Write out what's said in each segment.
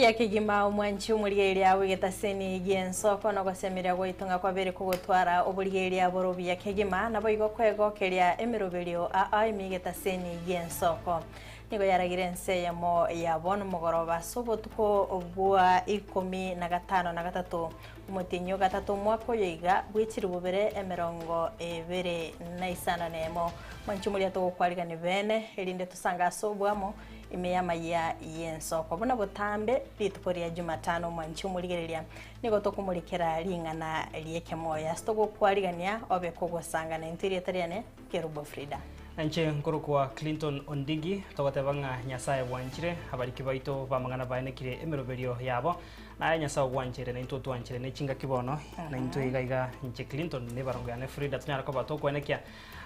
Mbuya kegima omwanchi omorigereria bw'egetaseni gi'ensoko na ogosemeria gwaito ng'a kwabeire kogotwara oborigereria bore obuya kegima, naboigo kwegokeria emeroberio aa ime y'egetaseni gi'ensoko. Nigo yaragire ense eyemo ya bono mogoroba ase obotuko bwa ikomi na gatano na gatato, omotienyi o gatato omwaka oyo iga bw'echirububere emerongo ebere na isano nemo. Mwanchi omoria togokwarigania beene, erinde tosange ase oboamo ime y'amayia y'ensoko. Buna botambe rituko ria Jumatano omwanchi omorigereria nigo tokomorikera ring'ana ri'ekemoyo ase togokwarigania obe kogosanga naintwe erieta riane Kerubo Frida. Inche nkorokwa Clinton Ondigi, togoteba ng'a Nyasae bwanchire, abariki baito b'amang'ana baenekire emeroberio yabo, naye Nyasae ogwancheire naintwe otwanchire ne chingaki bono, naintwe iga iga inche Clinton ne ebarongo yane Frida tonyare koba tokwenekia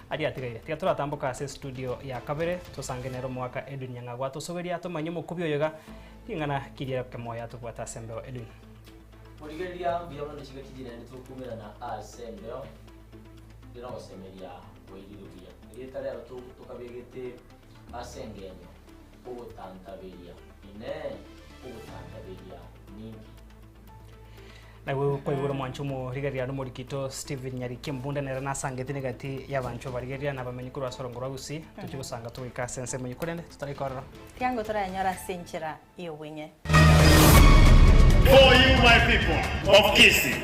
aria atigaire. Tiga toratamboka ase estudio ya kabere tosange nere omogaka Edwin Nyang'agwa atosogerie atomanyie omokubi oyo iga ring'ana ki riria kemoyo atobwate ase embeo Edwin. Morigereria mbuya mono chingaki chinene tokumerana ase embeo, ere nogosemeria kwairire buya. Erieta rero tokabegete ase engenyo ogotantaberia. Inee! Ogotantaberia ninki? Naigwe kwaigure omwancho omorigereria nomorikito Stephen Nyariki Mbunde nere nasangete negati y'abanchwa abarigereria na abamenyi korwa ase orongo rwa Gusii tochie gosanga togoika ase ensemo eyio korende totaraika ororo. Tiango torayanyore ase enchera y'obweng'e. For you my people of Kisii,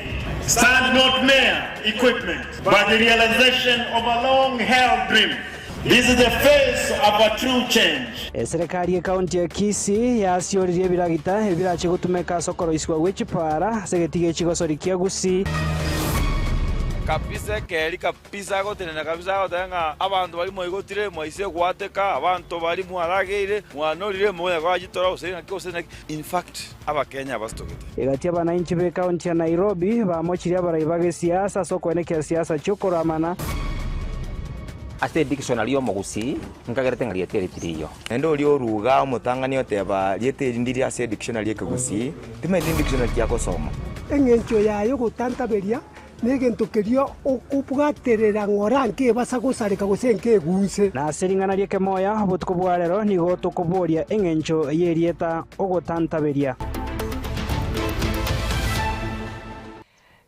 stand not mere equipment but the realization of a long held dream. This is the face of a true change. Eserekari y'Ekaunti ya Kisii yasioririe ebiragita ebirache gotumeka ase okoroisigwa gwe chipaara ase egetigo echigosori kia Gusii. Kabisa ekeri kabisa agotenena kabisa agoteba ng'a abanto baria mwaigotire mwaise goateka, abanto baria mwarageire mwanorire mokonya koachitora gose naki gose naki. In fact Abakenya abasitogete. Egati abanainchi b'Ekaunti ya Nairobi bamochirie abarai ba gesiasa ase okoenekia siasa chi'okoramana. Ase edictionary y'omogusii nkagerete ng'a rieta eri tiriyo. Naende oria oruga omotang'ani oteba rieta eri ndiri ase edictionary y'ekegusii, timanyeti dictionary ki agosoma. Engencho yaye ogotantaberia negento keria okobwaterera ng'ora nkebasa gosareka gose nkegunse. Na ase ring'ana ri'ekemoya obotuko bwa rero nigo tokoboria engencho y'erieta ogotantaberia.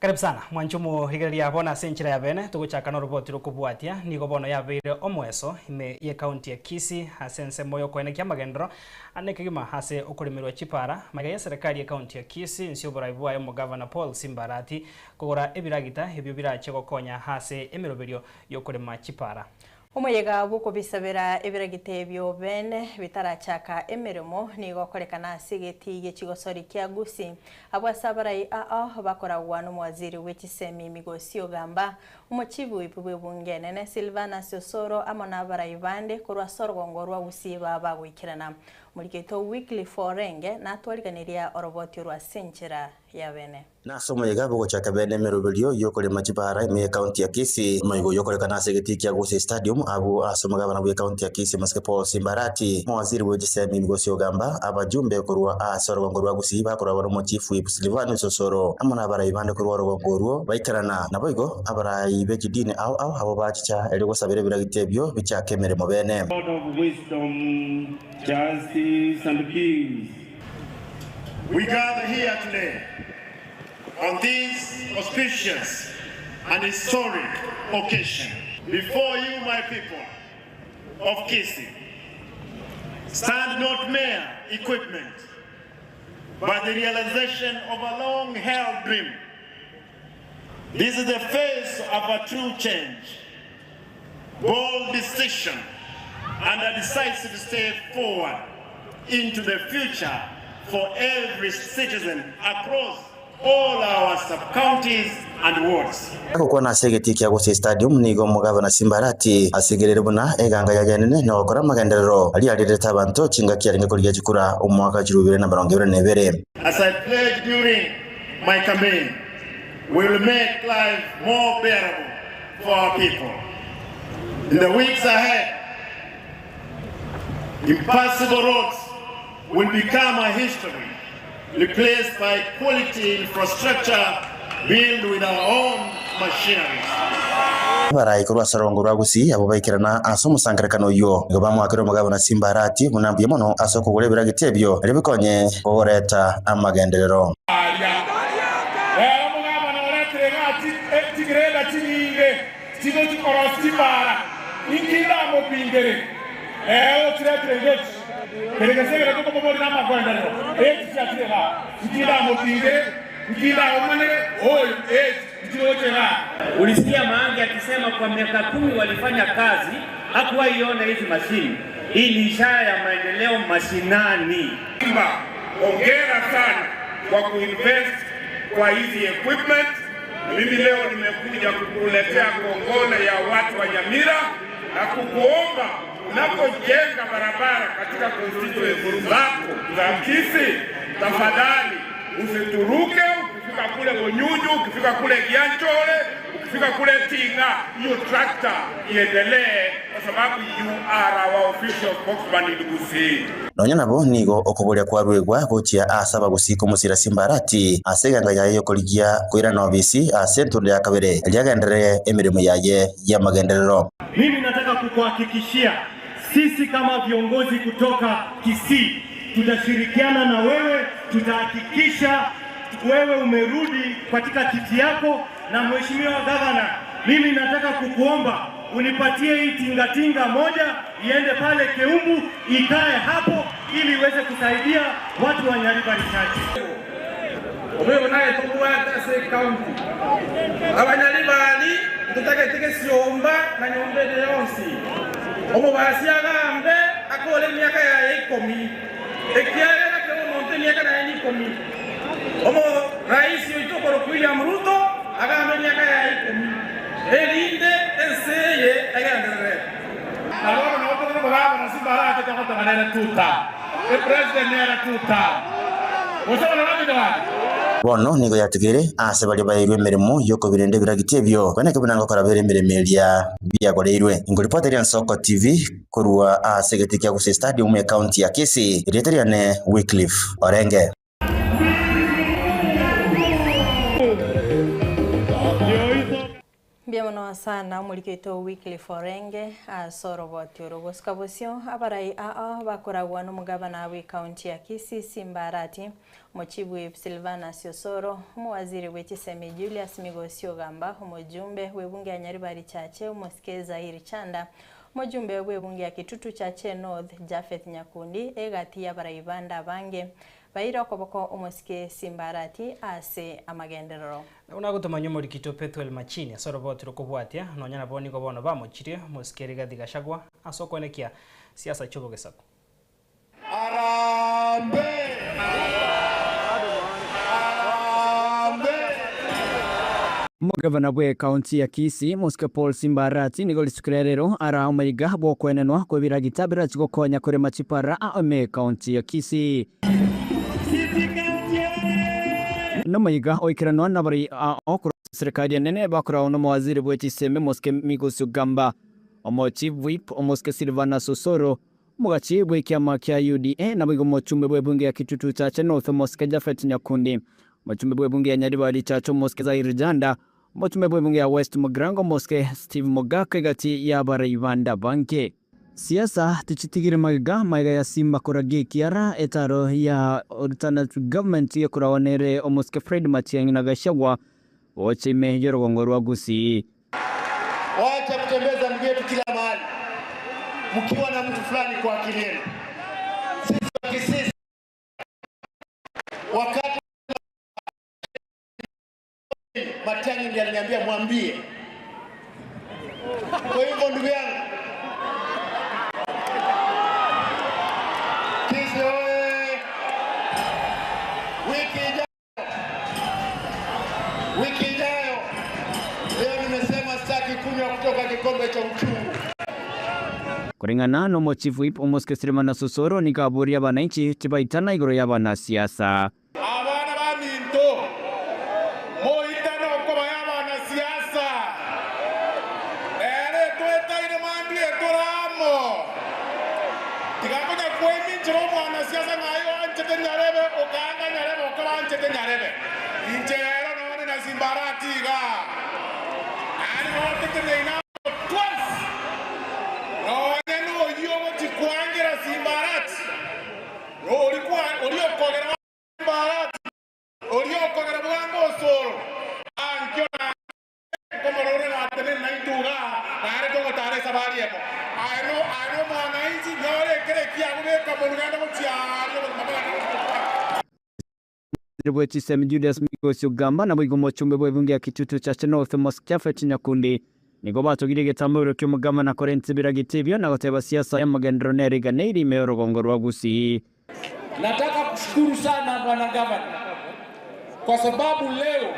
Karibu sana mwanche omorigereria bono ase enchera ya bene togochaka noroboti rokobwatia nigo bono yabeire omoeso ime ye county ya Kisii ase ensemo yokoenekia amagenderero ane kegima ase okoremerwa chipara magega ye serikali ye county ya Kisii inse yoborai bwaye omogavana Paul Simbarati kogora ebiragita ebio birache gokonya ase emeroberio yokorema chipara. Omoyega bw'okobisabera ebiragita ebio bene bitarachaka emeremo nigo okorekana ase egetii gie chigosori kia Gusii, abwo ase abarai ao bakoragwa nomowaziri bwe chisemi Migosi Ogamba, omochibu bw'ebunge enene Silvanus Osoro amo nabarai bande korwa ase orogongo rwa Gusii baba bagoikerana. Omoriki oito Wycliffe Orenge natwariganiria oroboti orwo ase enchera ya bene. Nase omoyega bw'ogochaka bene emeroberio y'okorema chipaara ime y'Ekaunti ya Kisii, omoyega oyio okorekana ase egetii kia Gusii Stadium abwo ase omogabana bw'Ekaunti ya Kisii Omosike Paul Simbarati, omowaziri bwe chisemi Migosi Ogamba, abajumbe korwa ase orogongo rwa Gusii bakoragwa n'omochifu Whip Silvanus Osoro amo nabarai bande korwa orogongo orwo baikerana. Naboigo abarai be chidini ao ao abwo bachicha erio gosabera ebiragita ebio bichake emeremo bene. God of wisdom, justice and peace. We gather here today on this auspicious and historic occasion before you, my people of Kisii, stand not mere equipment, but the realization of a long-held dream. This is the face of a true change, bold decision, and a decisive step forward into the future for every citizen across all our sub-counties and wards. Agokwana ase egetii kia Gusii Stadium nigo omogabana Simbarati asigerire buna eganga yaye enene na gokora amagenderero aria arirete abanto chingaki arenge korigia chikura omwaka 2022. As I pledged during my campaign, we will make life more bearable for our people. In the weeks ahead, impassable roads will become a history, replaced by quality infrastructure built with our own machineries. Abarai korwa ase orongo rwa Gusii abwo baikerana ase omosangererekano oyio, nigo bamoakire omogabana Simba Arati buna mbuya mono ase okogora ebiragiti ebio erio bikonye kogoreta amagenderero. Aria rero omogabana oretire igaa chigreda chinyinge chigochi korosia chimbaara, inki ndamopingere? Ee, ochiretire iga echi, kere gese ekero tokomoboria namagenderero, echi chiachire igaa, inki ndamopingere? Inki ndaomanere oyo? Echi nchiroche igaa. Ulisikia Maangi akisema kwa miaka 10 walifanya kazi, hakuwahi ona hizi mashini. Hii ni ishara ya maendeleo mashinani. Simba, hongera sana kwa kuinvest kwa hizi equipment. Na mimi leo nimekuja kukuletea kongole ya watu wa Nyamira na kukuomba unapojenga barabara katika constituency zako za Kisii, tafadhali usituruke. Ukifika kule Bonyunyu, ukifika kule Gianchole, ukifika kule Tinga, hiyo tractor iendelee, kwa sababu you are our official spokesman in Kisii. Nonya nabo nigo okoboria kwarwegwa gochia ase abagusii komosira Simba Arati ase eganga yaye yokorigia koirana obisi ase entondo ya kabere riagenderere emeremo yaye y'amagenderero. Mimi nataka kukuhakikishia sisi kama viongozi kutoka Kisii tutashirikiana na wewe, tutahakikisha wewe umerudi katika kiti yako. Na mheshimiwa gavana, mimi nataka kukuomba unipatie hii tingatinga moja iende pale Keumbu ikae hapo ili iweze kusaidia watu wa Nyaribari Chache. Omwego naye tobwate ase ekaunti abanyaribari ntotagete gesiomba na nyomba ere yonsi omobasi agambe akore emiaka yaye 10 ekiagera kero omonto emiaka naye ni 10 omo raisi oito okorokwa William Ruto agambe emiaka yaye 10 erinde ense eye egenderere. Na bono nabo togende kogabana Simba Arati togoteba nere tuta epresident nere tuta gose bono nabinde bande. Bono nigo yatigire ase baria baeirwe emeremo yokobirenda ebiragiti ebio kweneke buna ngokora bere emeremo eria biagoreirwe. Ngoripota eria Nsoko TV korwa ase egeti kia Gusii Stadium ekaunti ya Kisii, erieta riane Wycliffe Orenge. Mbuya mono sana omorikito Wycliffe Orenge ase oroboti oro gosika bosio abarai ao bakoragwa n'omogabana bw'ekaunti ya Kisii Simba Arati, omochief Silvanus Osoro, omowaziri bw'echisemi Julius Migosi Ogamba, omojumbe bw'ebunge ya Nyaribari Chache omosike Zairi Chanda, omojumbe bw'ebunge ya Kitutu Chache North Japheth Nyakundi, egati y'abarai bande abange baire okoboko omosike Simba Arati ase amagenderero. Unagotomanya omorikito Pethuel Machini ase oroboti rokobwatia nonya nabo nigo bono bamochirie omosike Rigathi Gachagua ase okwenekia siasa chiobogesaku. Harambee! Harambee! Omogavana bwe ekaunti ya Kisii Mosike Paul Simba Arati nigo risukire rero ara omaiga bwokwenenwa kwebiragita birachi gokonya korema chipara ame ekaunti ya Kisii. Nomaiga oikeranwa nabari okoro serikali enene bakorao n'omowaziri bw'echiseme Mosike Migosi Ogamba, omo chief whip Omosike Silvanus Osoro, omogachi bw'ekiama kia UDA naboigo omochumbe bw'ebunge ya Kitutu Chache North Omosike Japhet Nyakundi, omochumbe bw'ebunge ya Nyaribari Chache Omosike Zairi Janda, omochumbe bw'ebunge ya West Mugirango Omosike Steve Mogaka egati y'abarai bande abange. Siasa tichitigire magega maiga ya Simba koragia ekiara etaro ya alternative government ekoraonere Omosike Fred Matiang'i na Gachagua gocha ime y'orugongo rwa Gusii. Wacha kutembeza ndugu yetu kila mahali mkiwa na mtu fulani kwa akili yenu. Sisi wa Kisii wakati Matiang'i ndiye aliniambia mwambie. Kwa hivyo ndugu yangu, Kisii oye! Wiki ijayo, wiki ijayo, leo nimesema sitaki kunywa kutoka kikombe cha uchungu. Kulingana na omochief whip Omosike Silvanus Osoro nigo aboria abananchi tibaitana igoro y'abanasiasa. Abana ba minto moitana okoba y'abanasiasa ere twetaire mambie toramo tigakonya kweminchera omwanasiasa ng'aye oanchete nyarebe okanga nyarebe okoba anchete nyarebe inche ero none na Simba Arati iga ani noteteneina. Omowaziri bwe chisemi Julius Migos Ogamba naboigo omochumbe bw'ebunge ya Kitutu Chache North Mosque Japhet Nyakundi nigo batogirie egetambaero ki'omogabana korenta ebiragita ebio na goteba siasa y'amagenderero nere eganeiri ime y'orogongo rwa Gusii. Nataka kushukuru sana bwana gavana kwa sababu leo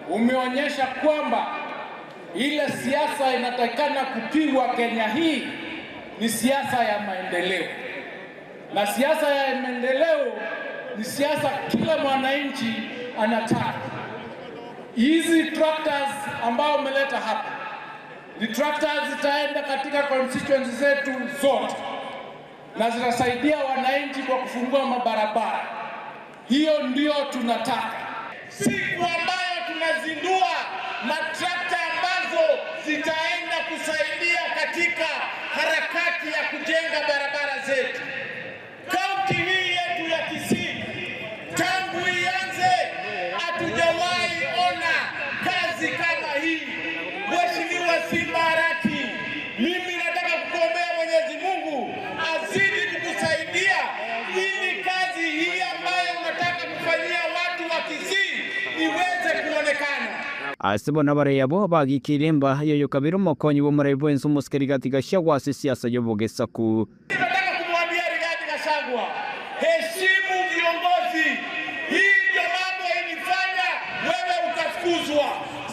umeonyesha kwamba ile siasa inatakikana kupigwa Kenya hii ni siasa ya maendeleo, na siasa ya maendeleo ni siasa kila mwananchi anataka. Hizi tractors ambao umeleta hapa ni tractors zitaenda katika constituency zetu zote na zitasaidia wananchi kwa kufungua mabarabara. Hiyo ndio tunataka. Siku ambayo tunazindua matrakta ambazo zitaenda kusaidia katika harakati ya kujenga barabara zetu. Kaunti hii yetu ya Kisii tangu ianze hatujawahi ona kazi kama hii. Mheshimiwa Simba Arati, mimi nataka kukuombea Mwenyezi Mungu azidi kukusaidia ili kazi hii ambayo unataka kufanyia watu wa Kisii iweze kuonekana. Ase bono abarai abwo bagikeire emba y'oyokabere omokonyi bw'omorai bw'ense omosike Rigathi Gachagua ase esiasa y'obogesaku. Nataka kumwambia Rigathi Gachagua, heshimu viongozi. Hii ndio mambo ilifanya wewe ukafukuzwa.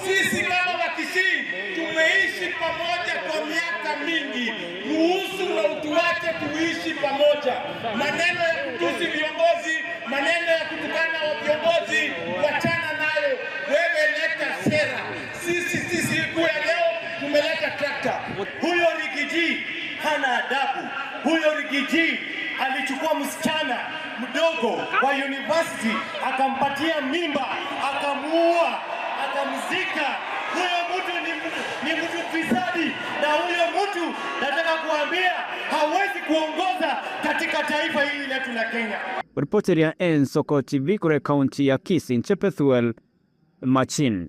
Sisi kama Wakisii tumeishi pamoja kwa miaka mingi, ruhusu na utuache tuishi pamoja. Maneno ya kutusi viongozi, maneno ya kutukana wa viongozi, wachana nayo. Wewe leta sera. Sisi sisi siku ya leo tumeleta trakta. Huyo Rigiji hana adabu. Huyo Rigiji alichukua msichana mdogo wa university akampatia mimba, akamuua, akamzika. Huyo mtu ni, ni mtu fisadi, na huyo mtu nataka kuambia hawezi kuongoza katika taifa hili letu la Kenya. Ripoti ya Ensoko TV kure kaunti ya Kisii, Nche Pethuel Machin.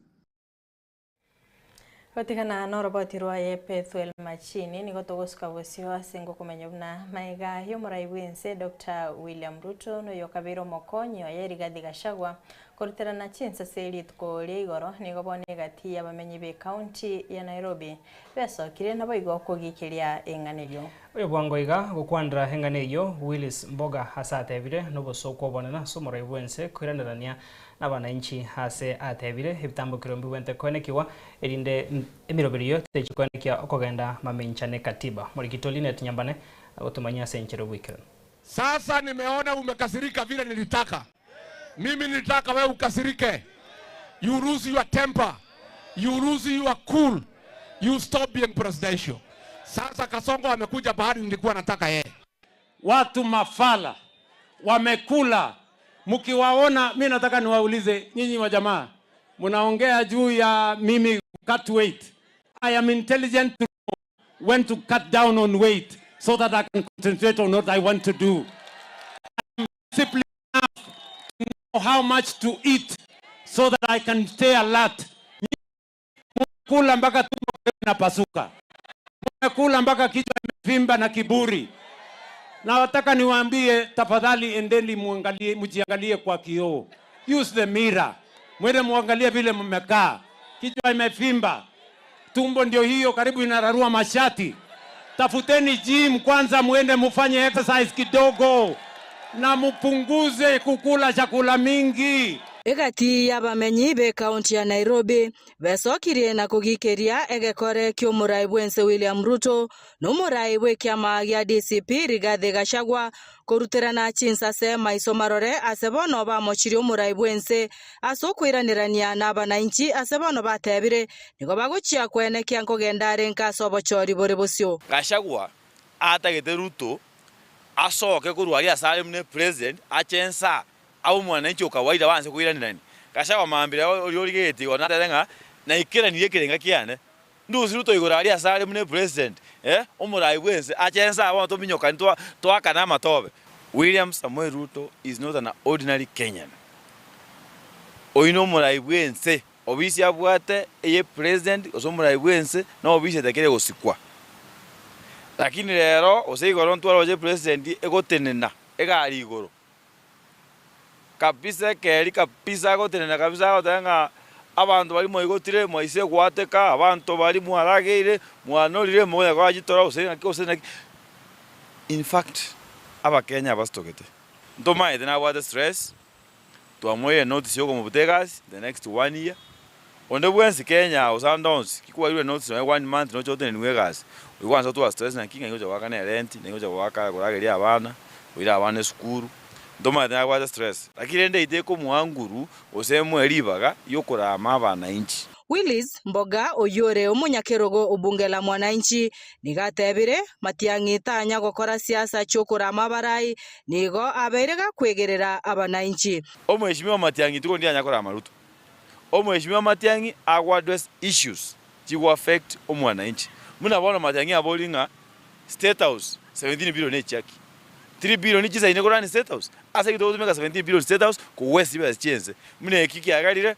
Gotigana na oroboti rwaye Pethuel Machini nigo togosuka bosio ase ngokomenya buna maiga y'omorai bwense Dr. William Ruto noyo kabere omokonyi oye Rigathi Gachagua koruterana chinsase rituko ria igoro nigo bono egati y'abamenyi be county ya Nairobi besokire nabo igo okogikeria eng'anerio. Oyo bwango iga gokwandra eng'ana eyo Willis Mboga ase atebire noboso kwobonena ase omorai bwense koiranerania na abananchi ase atebire ebitambukiro mbibwente koenekiwa erinde emiroberio techikoenekia okogenda mamenchane katiba morikito Linet Nyambane agotumanyia ase enchero bwikirano. Sasa nimeona umekasirika vile nilitaka. Mimi nilitaka wewe ukasirike. You lose your temper. You lose your cool. You stop being presidential. Sasa Kasongo amekuja bahari nilikuwa nataka yeye. Watu mafala wamekula, mkiwaona, mi nataka niwaulize nyinyi wa jamaa, mnaongea juu ya mimi cut weight. I am intelligent to know when to cut down on weight so that I can concentrate on what I want to do. I am disciplined enough to know how much to eat so that I can stay alert. Kula mpaka tumbo inapasuka, kula mpaka kichwa imevimba na kiburi. Na nataka niwaambie, tafadhali endeni muangalie, mjiangalie kwa kioo. Use the mirror. Mwende muangalie vile mmekaa. Kichwa imevimba, tumbo ndio hiyo karibu inararua mashati. Tafuteni gym kwanza, muende mufanye exercise kidogo na mupunguze kukula chakula mingi. Egati y'abamenyi be kaunti ya Nairobi becokirie na kugikeria egekore ki'omurai bwense William Ruto n'omurai bw'ekiama gia DCP Rigathi Gachagua koruterana chinsase maiso marore ase bono bamochirie omurai bwense ase okoiranerania na abananchi ase bono batebire nigo bagochia kwenekia nkogenda are nka ase obochori bore bosio. Gachagua atagete Ruto asoke korwa aria ase are muna president ache nsa abo mwananchi o kawaida banse koiranerania. Gachagua mambire oria origeti igo natebe ng'a naikeranirie ekerenga kiane ndusi Ruto igoro aria ase are muna president omorai bwense ache nsa bono tominyokani twakane amatobe. William Samoei Ruto is not an ordinary Kenyan. Oyo na omorai bwense obisi abwate eye president gose omorai bwense na obisi etakire gosikwa. Lakini rero gose igoro ntware oche president egotenena egari igoro. Kabisa ekeri kabisa agotenena kabisa agoteba ng'a abanto baria mwaigotire mwaise goateka, abanto baria mwarageire, mwanorire mokonya koachitora gose naki gose naki. In fact, abakenya abasitogete, ntomaete nabwate stress, twamoeire notice ya okomobuta egasi the next one year, onde bwensi Kenya gose ande onsi, ki kwaeirwe notice nonye one month noche oteneniwe egasi, oywo kwansa otware stress naki ng'ai ngocha goakana erenti, ng'ai ngocha goaka korageria abana, koira abana esukuru. Ntomanyete nabwate stress, lakini rende eye tekomoa nguru gose emoe ribaga riokorama abanainchi. Willis Mboga oyio ore omonyakerogo o bunge la Mwananchi nigo atebire, Matiang'i tanya gokora siasa chi'okorama abarai, nigo abeire gakwegerera abanainchi. Omweshimiwa Matiang'i tiko ndianya korama Ruto. Omweshimiwa Matiang'i ago address issues chigo affect omwananchi. Buna bono Matiang'i abori ng'a State House 17 billion echiaki. 3 billion chisaine korani State House. Ase ki togotumeka 17 billion State House kogwesa chibesa chi'ense. Buna eki kiagarire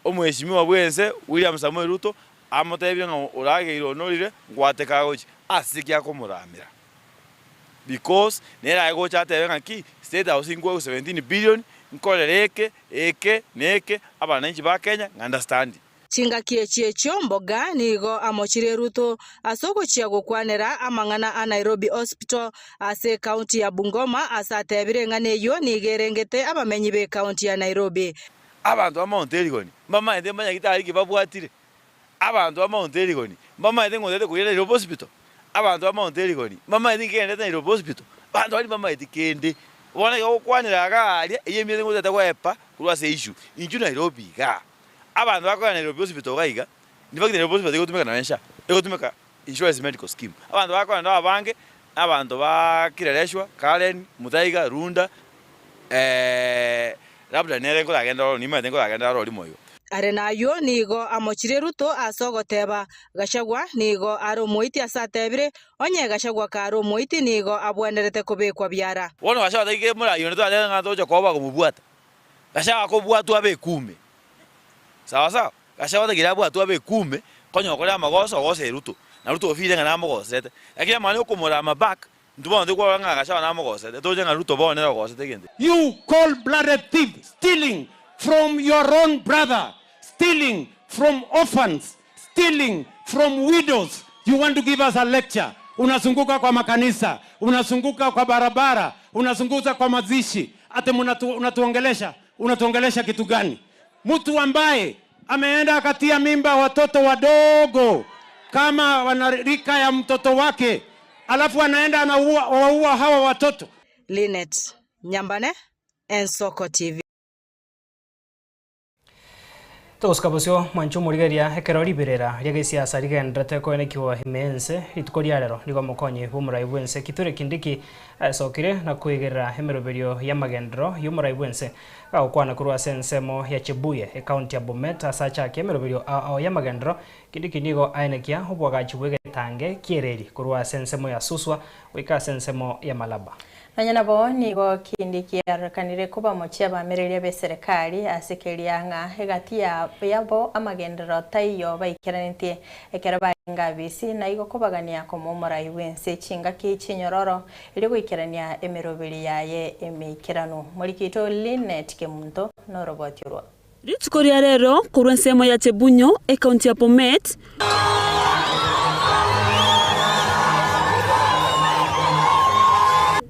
omweshimiwa bw'ense William Samoei Ruto amotebire ng'a orageire onorire ngwateka agochia. Ase ki akomoramera? Because nere aye gocha atebe ng'a ki State House nkoegwe 17 billion nkorere eke, eke, na eke, abananchi ba Kenya ng'a understand. Chingaki echi echio Mboga nigo amochirie Ruto ase ogochia gokwanera amang'ana a Nairobi Hospital ase ekaunti ya Bungoma ase atebire eng'ana eyio nigo erengete abamenyi b'ekaunti ya Nairobi. Abanto ba Mount Elgon mbamaete mbanyagitari ki babwatire? Abanto ba Mount Elgon mbamaete ng'a otagete koira Nairobi Hospital? Abanto ba Mount Elgon mbamaete nkegenderete Nairobi Hospital? Abanto baria mbamaeti kende. Bono iga gokwanera iga aria, eyio emiete ng'a otagete goepa korwa ase issue. Inchuo Nairobi igaa. Abanto bakogenda Nairobi Hospital iga iga, in fact Nairobi Hospital egotumeka nonya SHA, egotumeka Insurance Medical Scheme. Abanto bakogenda abange, na abanto ba Kileleshwa, Karen, Muthaiga, Runda, labda nere nkoragende ororo, nimanyete nkoragende aroro rimo igo. Are nayio nigo amochirie Ruto ase ogoteba, Gachagua nigo are omoiti ase atebire, onye Gachagua kare omoiti nigo abwenerete kobekwa biara. Bono Gachagua taikire morayi onde toratebe ng'a toche koba komobwata. Gachagua akobwatwa abe ekume. Sawa sawa, Gachagua tagire abwatwe abe ekume, konya okore amagoso ogosere Ruto, na Ruto ofire ng'a namogosete. Lakini amang'ana ya okomorama back, intwe bono tokorora ng'a Gachagua namogosete, toche ng'a Ruto bono nere ogosete egento eke. You cold blooded thief stealing from your own brother, stealing from orphans, stealing from widows, you want to give us a lecture? Unazunguka kwa makanisa, unazunguka kwa barabara, unazunguka kwa mazishi, ati unatuongelesha, unatuongelesha kitu gani? Mtu ambaye ameenda akatia mimba watoto wadogo kama wanarika ya mtoto wake, alafu anaenda anaua waua hawa watoto. Linet Nyambane, Ensoko TV. Togosika bosio mwanche omorigereria ekero riberera ria gesiasa rigendererete koenekiwa ime y'ense, rituko ria rero nigo omokonyi bw'omorai bw'ense Kithure Kindiki aesokire na koigerera emeroberio y'amagenderero y'omorai bw'ense gagokwana korwa ase ensemo ya Chebuye ekaunti ya Bomet ase achakia emeroberio ao ao y'amagenderero Kindiki nigo aenekia oboagachi bw'egetange ki'ereri korwa ase ensemo ya Suswa goika ase ensemo ya Malaba. Nonya nabo nigo kindi kiarorekanire kobamochia abamereria b'eserekari ase keria ng'a egati yabo amagenderero taiyo baikeranetie ekero barenge abisi, na igo kobagania komoa omorai bw'ense chingaki chinyororo erio goikerania emeroberi yaye emeikeranu. Morikito Linet Kemunto noroboti orwo. Rituko ria rero korwa ensemo ya Chebunyo, ekaunti ya Bomet,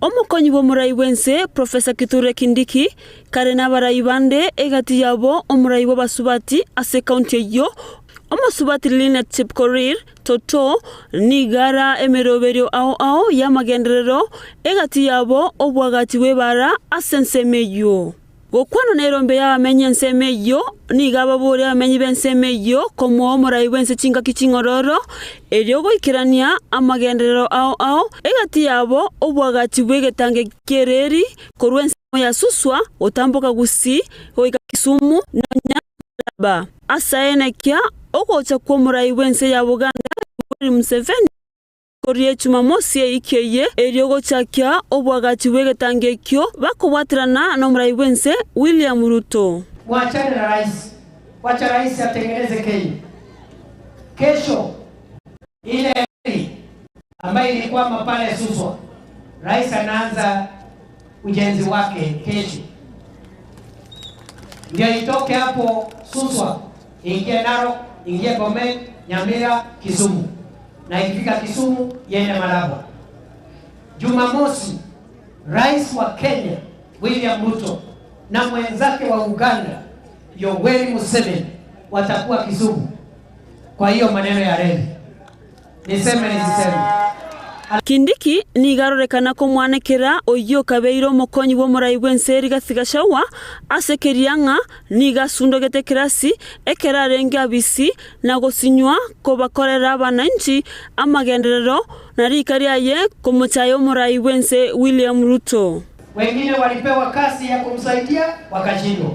Omokonyi bw'omorai bw'ense Professor Kithure Kindiki kare nabarai bande egati yabo omorai bw'abasubati ase ekaunti eyio Omosubati Linet Chepkorir Toto nigo ara emeroberio ao ao y'amagenderero egati yabo obwagachi bw'ebara ase ensemo eyio. Gokwana nerombe y'abamenyi ensemo eyio, nigo ababoria abamenyi b'ensemo eyio komoa omorai bw'ense chingaki ching'ororo, erio goikerania amagenderero ao ao egati yabo obwagachi bw'egetange ki'ereri korwa ensemo ya Suswa gotamboka Gusii goika Kisumu nonya Malaba. Ase aenekia ogocha kw'omorai bw'ense ya Buganda Yoweri Museveni. Koria Echumamosi eiki eye, erio gochakia oboagachi bw'egetango ekio bakobwaterana nomorai bw'ense William Ruto. Mwachane na rais, wacha rais atengeneze Kenya. Kesho ile reli ambayo ilikwama pale Suswa, rais anaanza ujenzi wake kesho. Ndio itoke hapo Suswa ingie Narok, ingie Bomet, Nyamira, Kisumu, na ikifika Kisumu iende Malaba. Jumamosi, Rais wa Kenya William Ruto na mwenzake wa Uganda Yoweri Museveni watakuwa Kisumu. Kwa hiyo maneno ya reli, niseme nisiseme? Kindiki nigo arorekana komwanekera oyio okabeire omokonyi bw'omorai bw'ense Rigathi Gachagua ase keria ng'a nigo asundogete ekerasi ekero arenge abisi na gosinywa kobakorera abananchi amagenderero na rika riaye komochaya omorai bw'ense William Ruto. Wengine walipewa kazi ya kumsaidia wakashindwa.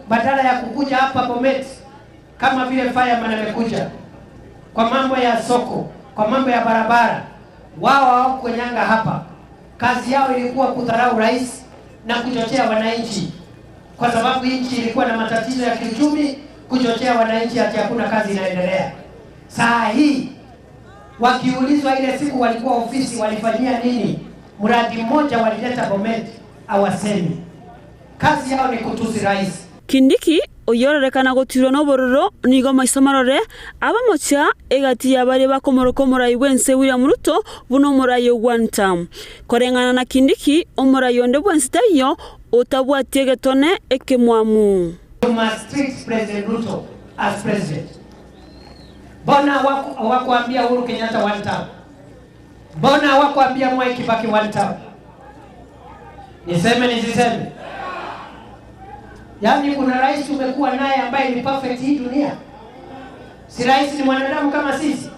Badala ya kukuja hapa Bomet kama vile fireman amekuja kwa mambo ya soko, kwa mambo ya barabara, wao hawakunyanga hapa. Kazi yao ilikuwa kudharau rais na kuchochea wananchi, kwa sababu nchi ilikuwa na matatizo ya kiuchumi, kuchochea wananchi ati hakuna kazi inaendelea. Saa hii wakiulizwa ile siku walikuwa ofisi walifanyia nini, mradi mmoja walileta Bomet, hawasemi. Kazi yao ni kutusi rais. Kindiki oyorerekana gotirwa n'obororo nigo maiso marore abamocha egati yabare bakomoroka omorai bwense William Ruto buna omorai ogwanta koreng'ana na Kindiki omorai onde bwensi taiyo otabwatie egetone ekemwamu. You must treat President Ruto as president. Mbona hawakuambia Uhuru Kenyatta one term? Mbona hawakuambia Mwai Kibaki one term? Niseme nisiseme? Yaani kuna rais umekuwa naye ambaye ni perfect hii dunia? Si rais ni mwanadamu kama sisi?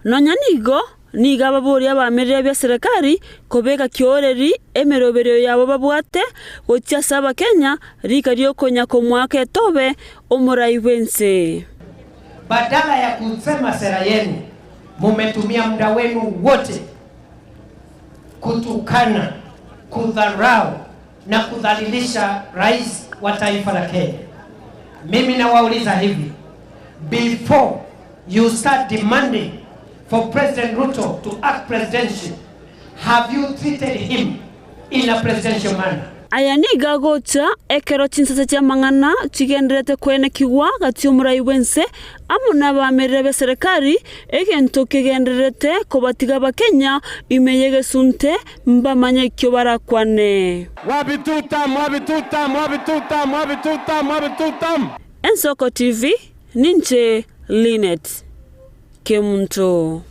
Nonya nigo niga ababoria abamerere bia serikali kobeka kioreri emeroberio yabo babwate gochia ase abakenya rika riokonya komwaka etobe omorai bwense. Badala ya kusema sera yenu, mumetumia muda wenu wote kutukana, kudharau na kudhalilisha rais wa taifa la Kenya. Mimi nawauliza hivi, before you start demanding for President Ruto to act presidential, have you treated him in a presidential manner? Aya niga gocha ekero chinsase chia mang'ana chigenderete kwenekigwa gati omorai bwense amo na abamerere be serikali egento kegendererete kobatiga abakenya ime yegesunte mbamanye ekio barakwane. Wapi tutam, wapi tutam, wapi tutam, wapi tutam, wapi tutam. Ensoko TV ninche Linet Kemunto.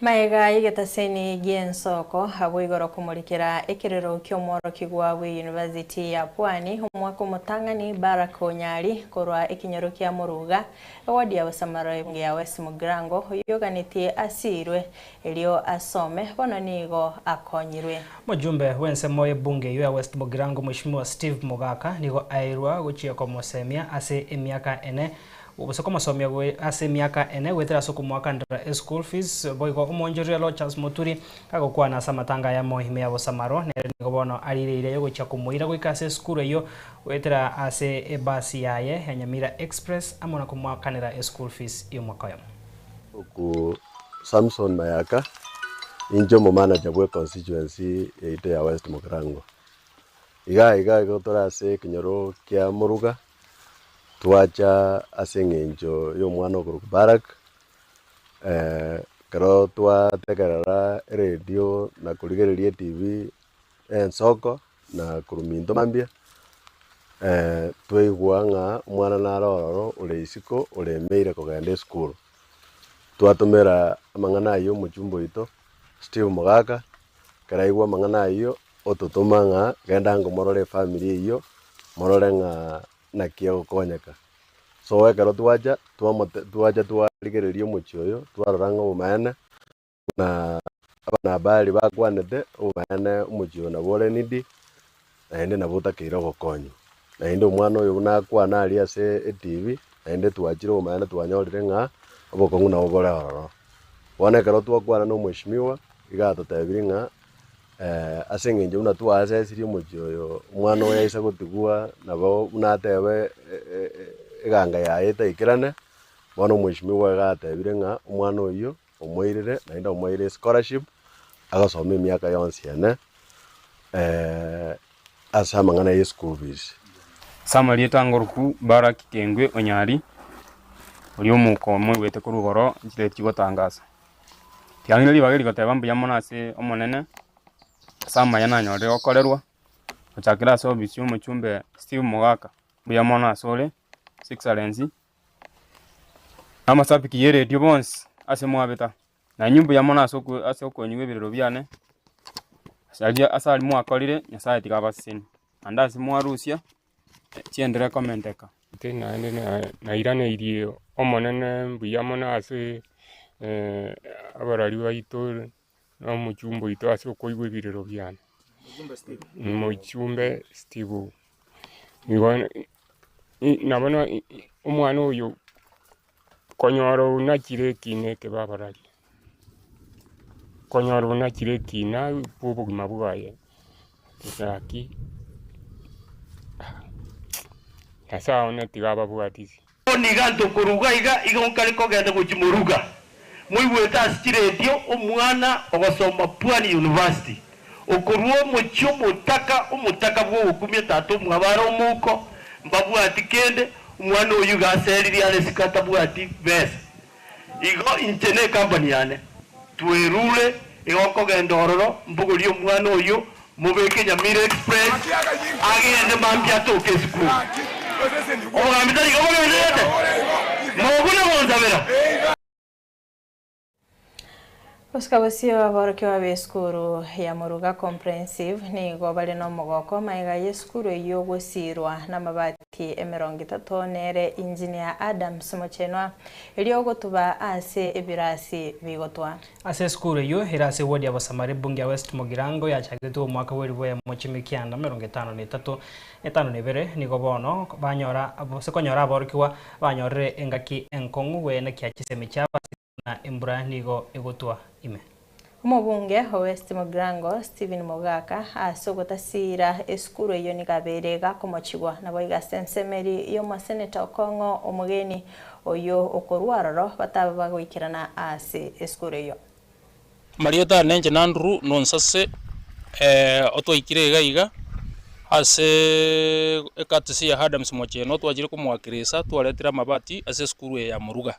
Maega igetaseni giensoko abo igoro kumurikira ekerero kiomworo bwe University ya Pwani omwaka omotang'ani Barack Onyari korwa ekinyoro kia Muruga ewadi ya Busamaro ya West Mugirango oyoganetie asirwe erio asome bono nigo akonyirwe. Mujumbe wensemo ebunge ya West Mugirango Mheshimiwa Steve Mugaka nigo airwa gochia komosemia ase emiaka ene ubusoko masomia gwe ase miaka ene gwetera soko mwaka ndra school fees boigo omonjeria lo Charles Muturi kagokwana ase amatanga ya mohime ya Busamaro nere nigo bono arireire yogochia komoira goika ase school eyo gwetera ase ebasi yaye ya Nyamira Express amo na komwakanera school fees y'omwaka oyo. Oku Samson Mayaka injo mo manager bwe constituency yaito ya West Mugirango. Iga iga igo ase kinyoro kia Muruga twacha ase eng'encho ya omwana okorokwa Barak, kero twategerera eredio na korigereria etv ensoko na koruminto mambia, twaigwa ng'a omwana nare ororo ore isiko oremeire kogenda esukuru. Twatomera amang'ana aywo omochumba oito Steve Mugaka, kero aigwa amang'ana aywo ototoma ng'a genda ango morore efamiri eywo morore ng'a naki egokonyeka. So ekero twacha twacha twarigereria omochi oyo twarora ng'a obomaene na abanabari bakwanete obomaene omochi oyo nabo ore needy naende nabo otakeire ogokonywa. Naende omwana oyo buna akwana aria ase etv naende twachire obomaene twanyorire ng'a obokong'u nabo bore ororo. Bono ekero twakwana na omweshimiwa iga atotebire ng'a ase eng'encho buna twasesirie omochi oyo omwana oyo aise gotigwa nabo buna atebe eganga yaye etaikerane, bono omweshimiwa iga atebire ng'a omwana oywo omoirire naende omoire scholarship agasoma emiaka yonsi ene. Ase amang'ana ye school fees. Ase amarieta angoruku Baraki Kengwe Onyari, oria omouko omoigwete korwa igoro nchire chigotangasa. Tiang'ina ribaga eri goteba mbuya mono ase Omonene, ase amaya nanyorire gokorerwa, gochakera ase ofisi ya omochumbe Steve Mogaka, mbuya mono asore, His Excellency, na amasabiki y'eredio bonsi ase mwabeta. Na inwe mbuya mono ase oko ase okonyigwa ebirero biane, ase aria ase aria mwakorire, Nyasaye tiga abasesenie, naende ase mwarusia, chienderere komenteka. Inche naende nairaneirie Omonene mbuya mono ase abarwari baito na omochumba oito ase okoigwa ebirero biane. Mochumbe Steve, nigo nabo omwana oyo Konyora onachire ekiina eke babararia, konyora onachire ekiina bw'obogima bwaye, gaki Nyasae one tiga ababwatisi. Bono iga ntokoruga iga, igo nkare kogenda gochia moruga. Moigwete ase chiredio omwana ogosoma Pwani University, okorua omochie omotaka, omotaka bw'ogokumia tata omwabo are omouko, mbabwati kende, omwana oyio iga aseririe are isiko atabwati besa. Igo inche ne company yane twerure igo nkogenda ororo mbogorie omwana oyio mobeke Nyamira Express agende mambia atoke esukuru. Obogambi tari iga bogendererete? Mobune gonsabera. Gosika bosio aborokigwa b'esukuru ya Moruga Comprehensive nigo bare nomogoko magega y'esukuru eyio gosiirwa namabati emerongo etato nere Engineer Adams Mochenwa erio gotuba ase ebirasi bigotwa. Ase esukuru eyio ere ase eward ya Bosamari ebunge ya West Mugirango yachagetwe omwaka bw'elifu eyemo chimikianda emerongo etano na etato, etano na ebere, nigo bono banyora gose konyora aborokigwa banyorire engaki enkong'u bwenekia chisemi chiabo ase na embura nigo egotwa ime. Omobunge o West Mugirango, Stephen Mogaka, ase ogotasiira esukuru eyio nigo abeire gakomochigwa naboigo ase ensemeri y'omoseneta Okong'o Omogeni oyio okorwa aroro bataba bagoikerana ase esukuru eyio. Amarieta ane inche n'Andrew Nonsase, otwaikire iga iga ase ecourtesy ya Adams Mocheno twachire komoakirisa twaretire amabati ase esukuru eye ya Moruga.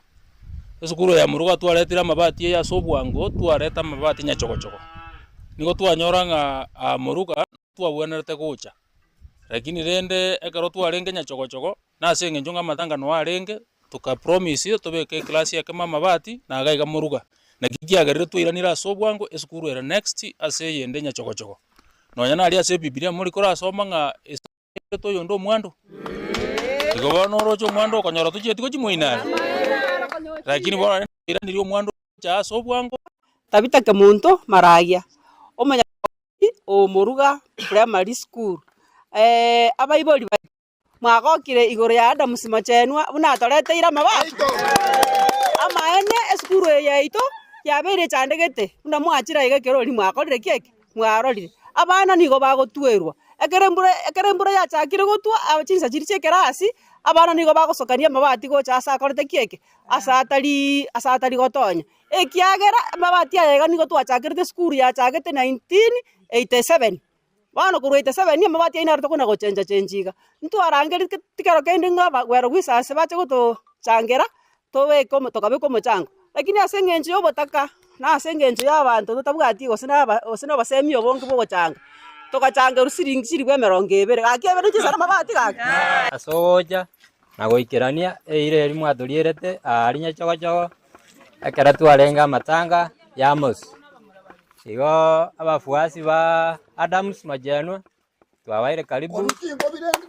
Esukuru eye ya Moruga twaretire amabati eye ase obwango twareta amabati nyachogochogo. Nigo twanyora ng'a aa Moruga twabwenerete gocha, lakini rende ekero twarenge nyachogochogo nase eng'encho ng'a amatanga noo arenge, toka promise tobeke eclass ekemo amabati na iga iga moruga. Naki kiagerire twairanire ase obwango esukuru ere next ase eyende nyachogochogo. Nonya naria ase ebibilia mori korasoma ng'a esete oyonde omwando, igo bono oroche omwando okonyora tochieti gochimoina are, lakini bono rende twairaniri omwando gocha ase obwango. Tabitha Kemunto Maragia, omonya omoruga primary school, abaibori baito mwagokire igoro ya Adams Mochenwa buna atoreteire amabati. Amaene esukuru eye yaito yabeire echandegete buna mwachire iga ekero oria mwakorire ki eke? Mwarorire. Abana nigo bagotwerwa, ekero embura ekero embura yachakire gotwa chinsa chiria chia ekerasi, abana nigo bagosokania amabati gocha ase akorete ki eke? Ase atariii ase atari gotonya. Ekiagera amabati aya iga nigo twachakerete esukuru yachagete 1987, bono korwa 87 amabati aywo naro tokona gochenja chenji iga. Ntwarangeria kero kende ng'a abagwero bwa bache gotochangera, tobeke omo tokabeka omochango, lakini ase eng'encho ya obotaka, na ase eng'encho ya abanto totabwati gose na aba gose na obosemi obonge bwa ogochanga, togachangerwa siringi chilifu emerongo ebere, gaki ebere chisare amabati gaki. Ase ogocha na goikerania eira eria mwatorierete aaria nyachogochogo, ekero twarenge amatanga y'Amos. Igo abafuasi ba Adams Majenwa twabaire karibu,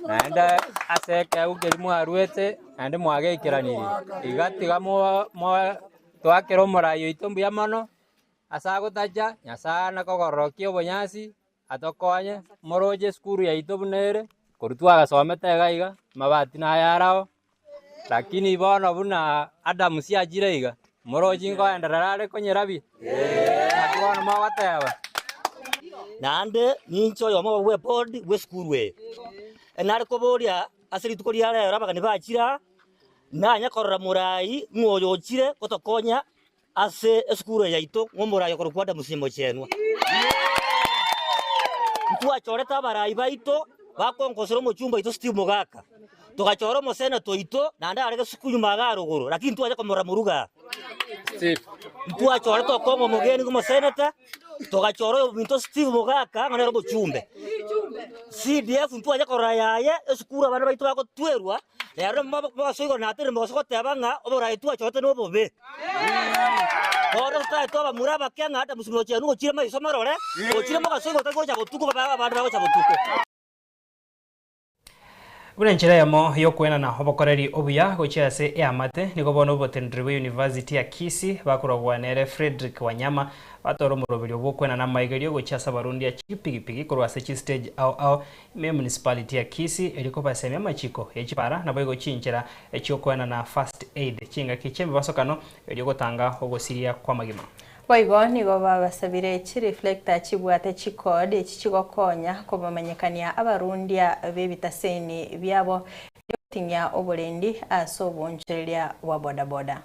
naende ase ekeegu keria mwaruete naende mwageikeranirie. Iga tiga mo mo toakere omorai oito mbuya mono, ase agotacha, Nyasaye ane kogororokia obonyansi, Atokonye, moroche esukuru yaito buna ere, korwa twagasomete iga iga, amabati naye arao, lakini bono buna Adamu siachire iga, moroche nkoenderera are konyerabia? Naki bono mogoteba. Naende ninche oyomo bw'ebodi bw'esukuru eye. Nare koboria ase rituko ria rero abageni bachire aa, nanye korora morai ng'a oyo ochire gotokonya Ase esukuru eye yaito ng'omoraia okorokwa Adamu Simochenwa. Ntwachorete abarai baito bakonkosera omochumba oito Steve Mogaka, togachora omoseneta oito naende are gesuku nyuma iga arogoro, lakini ntwacha komorora moruga aa. Ntwachorete Okong'o omogeni omoseneta, togachora oyominto Steve Mogaka ng'a nere omochumbe. CDF ntwacha korora yaye, esukuru abana baito bagotwerwa, rero mogaso igoro naterire mogaso goteba ng'a oborai twachorete nobobe. Bono totari twabamura abake ng'a Adamu mochenu gochire maiso marore, gochire mogaso igoro tari gocha botuko babe abande bagocha botuko. Buna enchera eyemo y'okoenana obokoreri obuya gochia ase eamate, nigo bono oboteneneri bwe University ya Kisii bakoragwa nere Fredrick Wanyama batore omoroberio bw'okoenana amaigerio gochia ase abarundi a chipigipigi korwa ase chistage ao ao ime emunicipality ya Kisii erio kobasemia amachiko ye chipara naboigo chinchera chi'okoenana first aid chingaki chi'emebasokano erio gotanga ogosiria kw'amagima. Boigo nigo babasabire chireflector chibwate chicode echi chigokonya kobamanyekania abarundia b'ebitaseni biabo erio goting'ia oborendi ase oboonchoreria bwa bodaboda.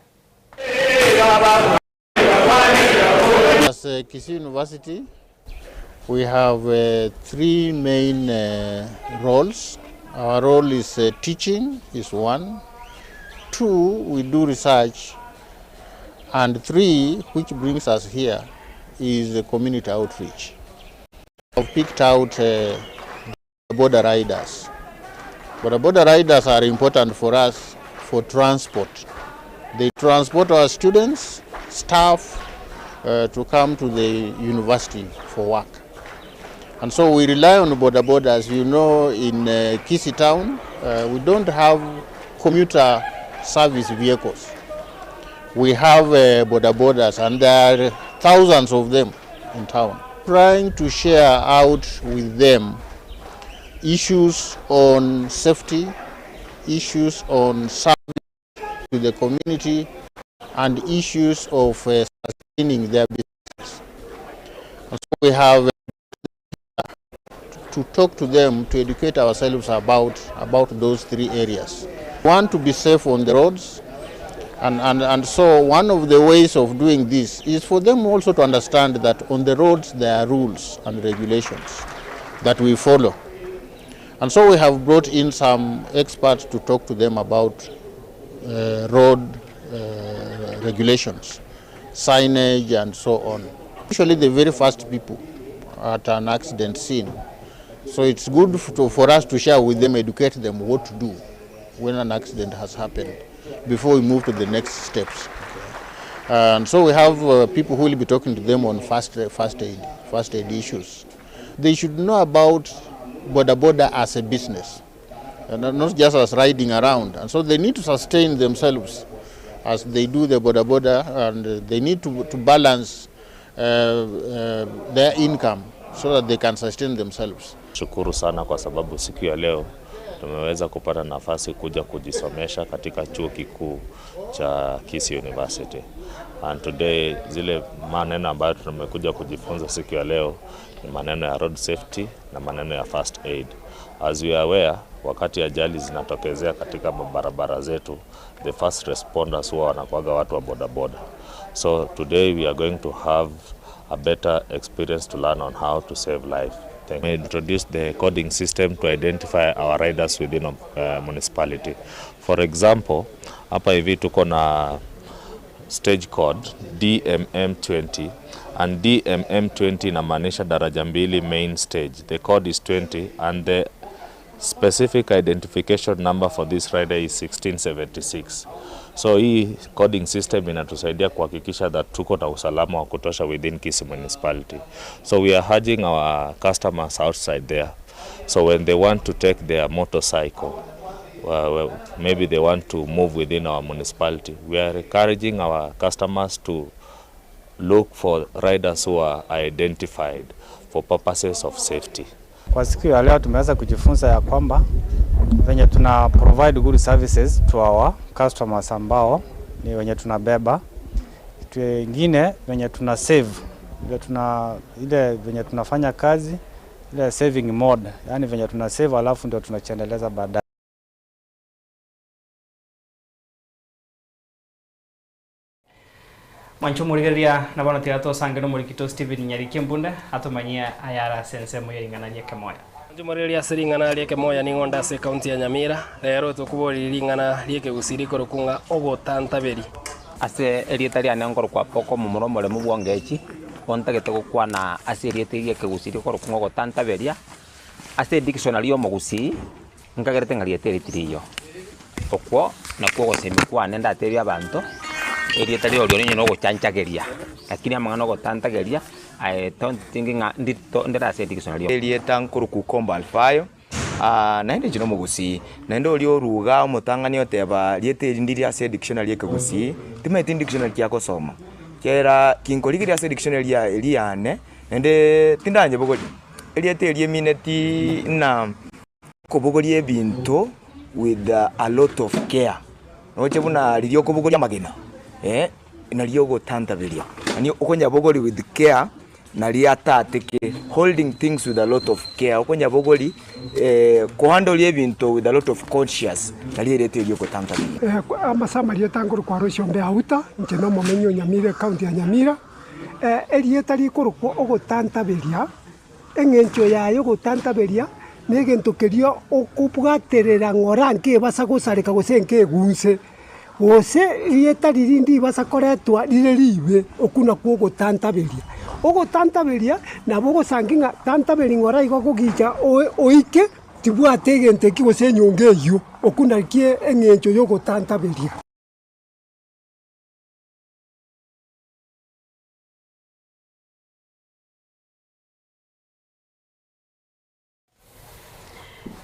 As Kisii University, we have three main roles. Our role is teaching is one. Two, we do research. And three, which brings us here, is the community outreach. I've picked out boda riders. But the boda riders are important for us for transport. They transport our students, staff, to come to the university for work. And so we rely on boda boda. As you know, in Kisii town, we don't have commuter service vehicles. We have boda bodas, and there are thousands of them in town. Trying to share out with them issues on safety, issues on service to the community, and issues of sustaining their business. And so we have to talk to them, to educate ourselves about those three areas. We want to be safe on the roads, and so one of the ways of doing this is for them also to understand that on the roads there are rules and regulations that we follow. And so we have brought in some experts to talk to them about road regulations, signage and so on. Usually the very first people at an accident scene. So it's good for us to share with them, educate them what to do when an accident has happened before we move to the next steps. And so we have people who will be talking to them on first aid issues. They should know about boda boda as a business, and not just as riding around. And so they need to sustain themselves as they do the boda boda, and they need to balance their income so that they can sustain themselves. Shukuru sana kwa sababu siku ya leo tumeweza kupata nafasi kuja kujisomesha katika chuo kikuu cha Kisii University. And today zile maneno ambayo tumekuja kujifunza siku ya leo ni maneno ya road safety na maneno ya first aid. As we are aware, wakati ajali zinatokezea katika barabara zetu, the first responders huwa wanakuwaga watu wa bodaboda. So today we are going to have a better experience to learn on how to save life. Thank you. We introduced the coding system to identify our riders within a municipality. For example, hapa hivi tuko na stage code DMM20, and DMM20 inamaanisha daraja mbili main stage. The code is 20 and the specific identification number for this rider is 1676. So hii coding system inatusaidia kuhakikisha that tuko na usalama wa kutosha within Kisii municipality. So we are urging our customers outside there. So when they want to take their motorcycle, well, maybe they want to move within our municipality, we are encouraging our customers to look for riders who are identified for purposes of safety. Kwa siku ya leo tumeweza kujifunza ya kwamba venye tuna provide good services to our customers ambao ni wenye tunabeba. Kitu ingine venye tuna save, ile tuna ile venye tunafanya kazi ile saving mode, yani venye tuna save alafu ndio tunachiendeleza baadaye. Mwanche omorigereria na bono tiga tosange nomorikito Stephen Nyariki Embunde atomanyie ayare ase ensemo ye ring'ana ri'ekemoya. Mwanche omorigereria ase ring'ana ri'ekemoya nigo onde ase ekaunti ya Nyamira, rero tokoboria ring'ana ri'ekegusii rikorokwa ng'a ogotantaberi. Ase erieta riane nkorokwa Poko omomura omoremu bw'ongechi, ontagete gokwana ase erieta eria ri'ekegusii rikorokwa ng'a ogotantaberia, ase edictionary y'omogusii, nkagerete ng'a rieta eri tiriyo. Okwo nakwo ogosemia kwane ndatebie abanto, erieta rirorio onye na ogochanchageria, lakini amang'ana ogotantageria, I don't think ng'a ndito ndire ase edictionary. Erieta nkorokwa Kombo Alfayo, naende inche nomogusii, naende oria oruga omotang'ani oteba rieta eri ndiri ase edictionary y'ekegusii, timanyeti dictionary ki agosoma, ekiagera kinkorigereria ase edictionary ya eria yane, naende tindanyebogoria, erieta eri emineti ng'a. Kobogoria ebinto with a lot of care, roche buna riria okobogoria amagena eh, nario ogotantaberia, yaani okonyabogoria with care naria atateke, holding things with a lot of care, okonyabogoria kohandoria ebinto with a lot of conscious, nario erieta erio ogotantaberia. Ase amarieta nkorokwa Roshombe Auta, inche nomomenyi o Nyamira ecounty ya Nyamira, erieta rikorokwa ogotantaberia. Eng'encho yaye ogotantaberia negento keria okobwaterera ng'ora nkebasa gosareka gose nkegunse, gose rieta riria ndibasa koretwa rire ribe, okwo nakwo ogotantaberia. Ogotantaberia nabo ogosangi ng'a tantaberi ng'ora igo gogicha oike tibwate egento ekio gose enyongo eywo, okwo nakio eng'encho ya ogotantaberia.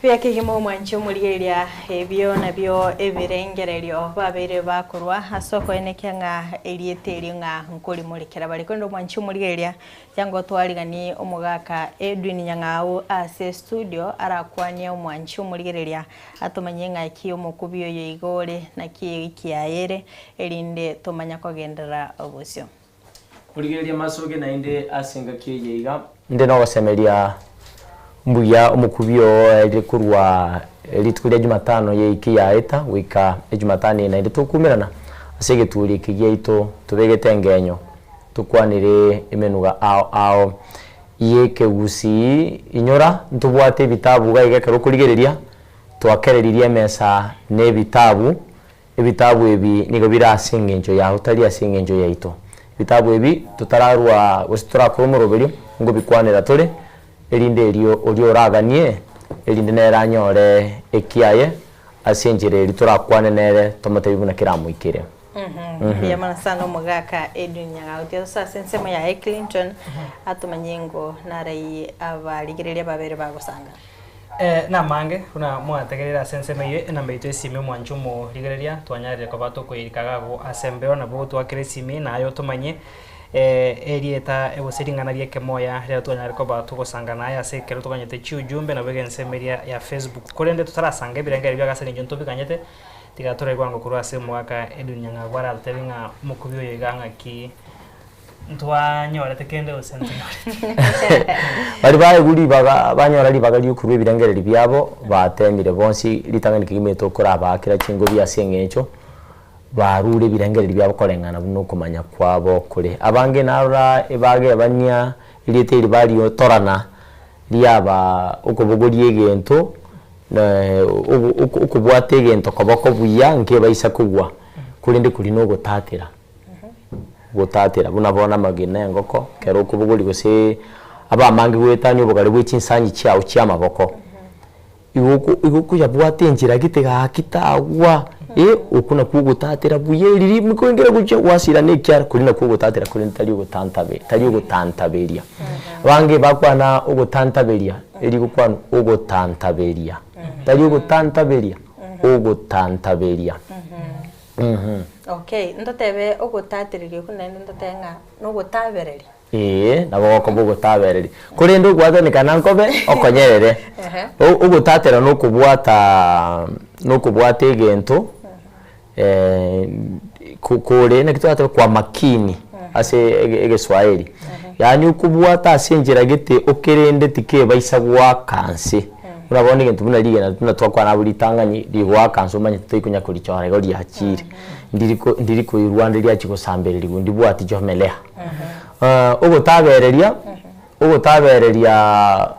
Buya kegima omwanchi omorigereria ebio nabio ebirengererio babeire bakorwa ase okoenekia ng'a erieta erio ng'a nkorimorikera bare. Korende omwanchi omorigereria tiango twarigani omogaka Edwin Nyang'au ase estudio arakwanie omwanchi omorigereria atomanyie ng'aki omokubi oyo iga ore naki ewiki yaye ere erinde tomanya kogenderera obosio. Korigereria amasoge naende ase engaki eye iga. Inde nogosemeria mbuya omokubio oo oerire korwa rituko ria Jumatano y'eiki yaeta goika Ejumatano eye naende tokumerana ase egeturi eke giaito tobegete engenyo tokwanere emenuga ao ao y'ekegusii inyora ntobwate ebitabu iga iga ekero okorigereria twakereririe emesa na ebitabu Ebitabu ebi nigo bire ase engencho yao, tari ase engencho yaito. Ebitabu ebi totararua gose torakore omoroberio, ngobikwanera tore, erinde erio oria oraganie, erinde nere anyore ekiaye ase enchera eria torakwane nere tomotebie buna keramoikere. Mbuya mono sana omogaka Edwin Nyang'au. Tiga tosoe ase ensemo yaye Clinton atomanyie ngo narai abarigereria babere bagosanga. Namange, buna mwategerere ase ensemo eyio enamba yaito esimi omwanche omorigereria, twanyarire koba tokoirika gago ase embeo, nabo otwakere esimi naye otomanye erieta gose ring'ana ri'ekemoya riria twanyare koba togosanga naye ase ekero toganyete chiujumbe nabo iga ensemo eria ya Facebook. Korende totarasanga ebirengererio biago ase eng'encho ntobiganyete, tiga toraigwa ango korwa ase omogaka Edwin Nyang'agu aratotebie ng'a omokubi oyo iga ng'aki Ntwanyorete kende gose ntonyorete? Baria baegwa ribaga, banyora ribaga ri'okorua ebirengererio biabo, bateemire bonsi ritang'ani kegima etokorabaakera chingobi ase eng'encho barure ebirengererio biabo koreng'ana buna okomanya kwabo kore. Abange narora ebagebania erieta eri bariotorana riaba okobogoria egento na okobwata egento koboko buya nkebaisa kogwa, korende koria nogotatera. Gotatera, buna bono amagena engoko, ekero okobogoria gose abamange goetania obogare bwe chinsanyi chiao chi'amaboko, igo oko igo okoyabwata enchera gete gaki tagwa, eh, okwo nakwo ogotatera buya eriri rikoengera gochia gwasira na ekiara koria nakwo ogotatera korende tari ogotantabe tari ogotantaberia. Abange bakwana ogotantaberia, erigokwanwa ogotantaberia, tari ogotantaberia, ogotantaberia. Okay, ntotebe ogotatereria okwo naende ntotebe ng'a nogotabereria. Ee, nabo gokoba ogotabereria. Korende ogwatanekana nkobe okonyerere. Ogotatera nokobwata nokobwata egento kore naki toratebe kwa makini ase egeswaeri. Yaani okobwata ase enchera gete okerende tikebaisa goaka nse. Buna bono egento buna rigena buna twakwana abwo ritang'ani, rigoaka nse omanyete toikonya korichora igo riachire, ndiri ko ndiri koirwa ande riachia gosambererigwa ndibwati chomelea. Ogotabereria, ogotabereriaaa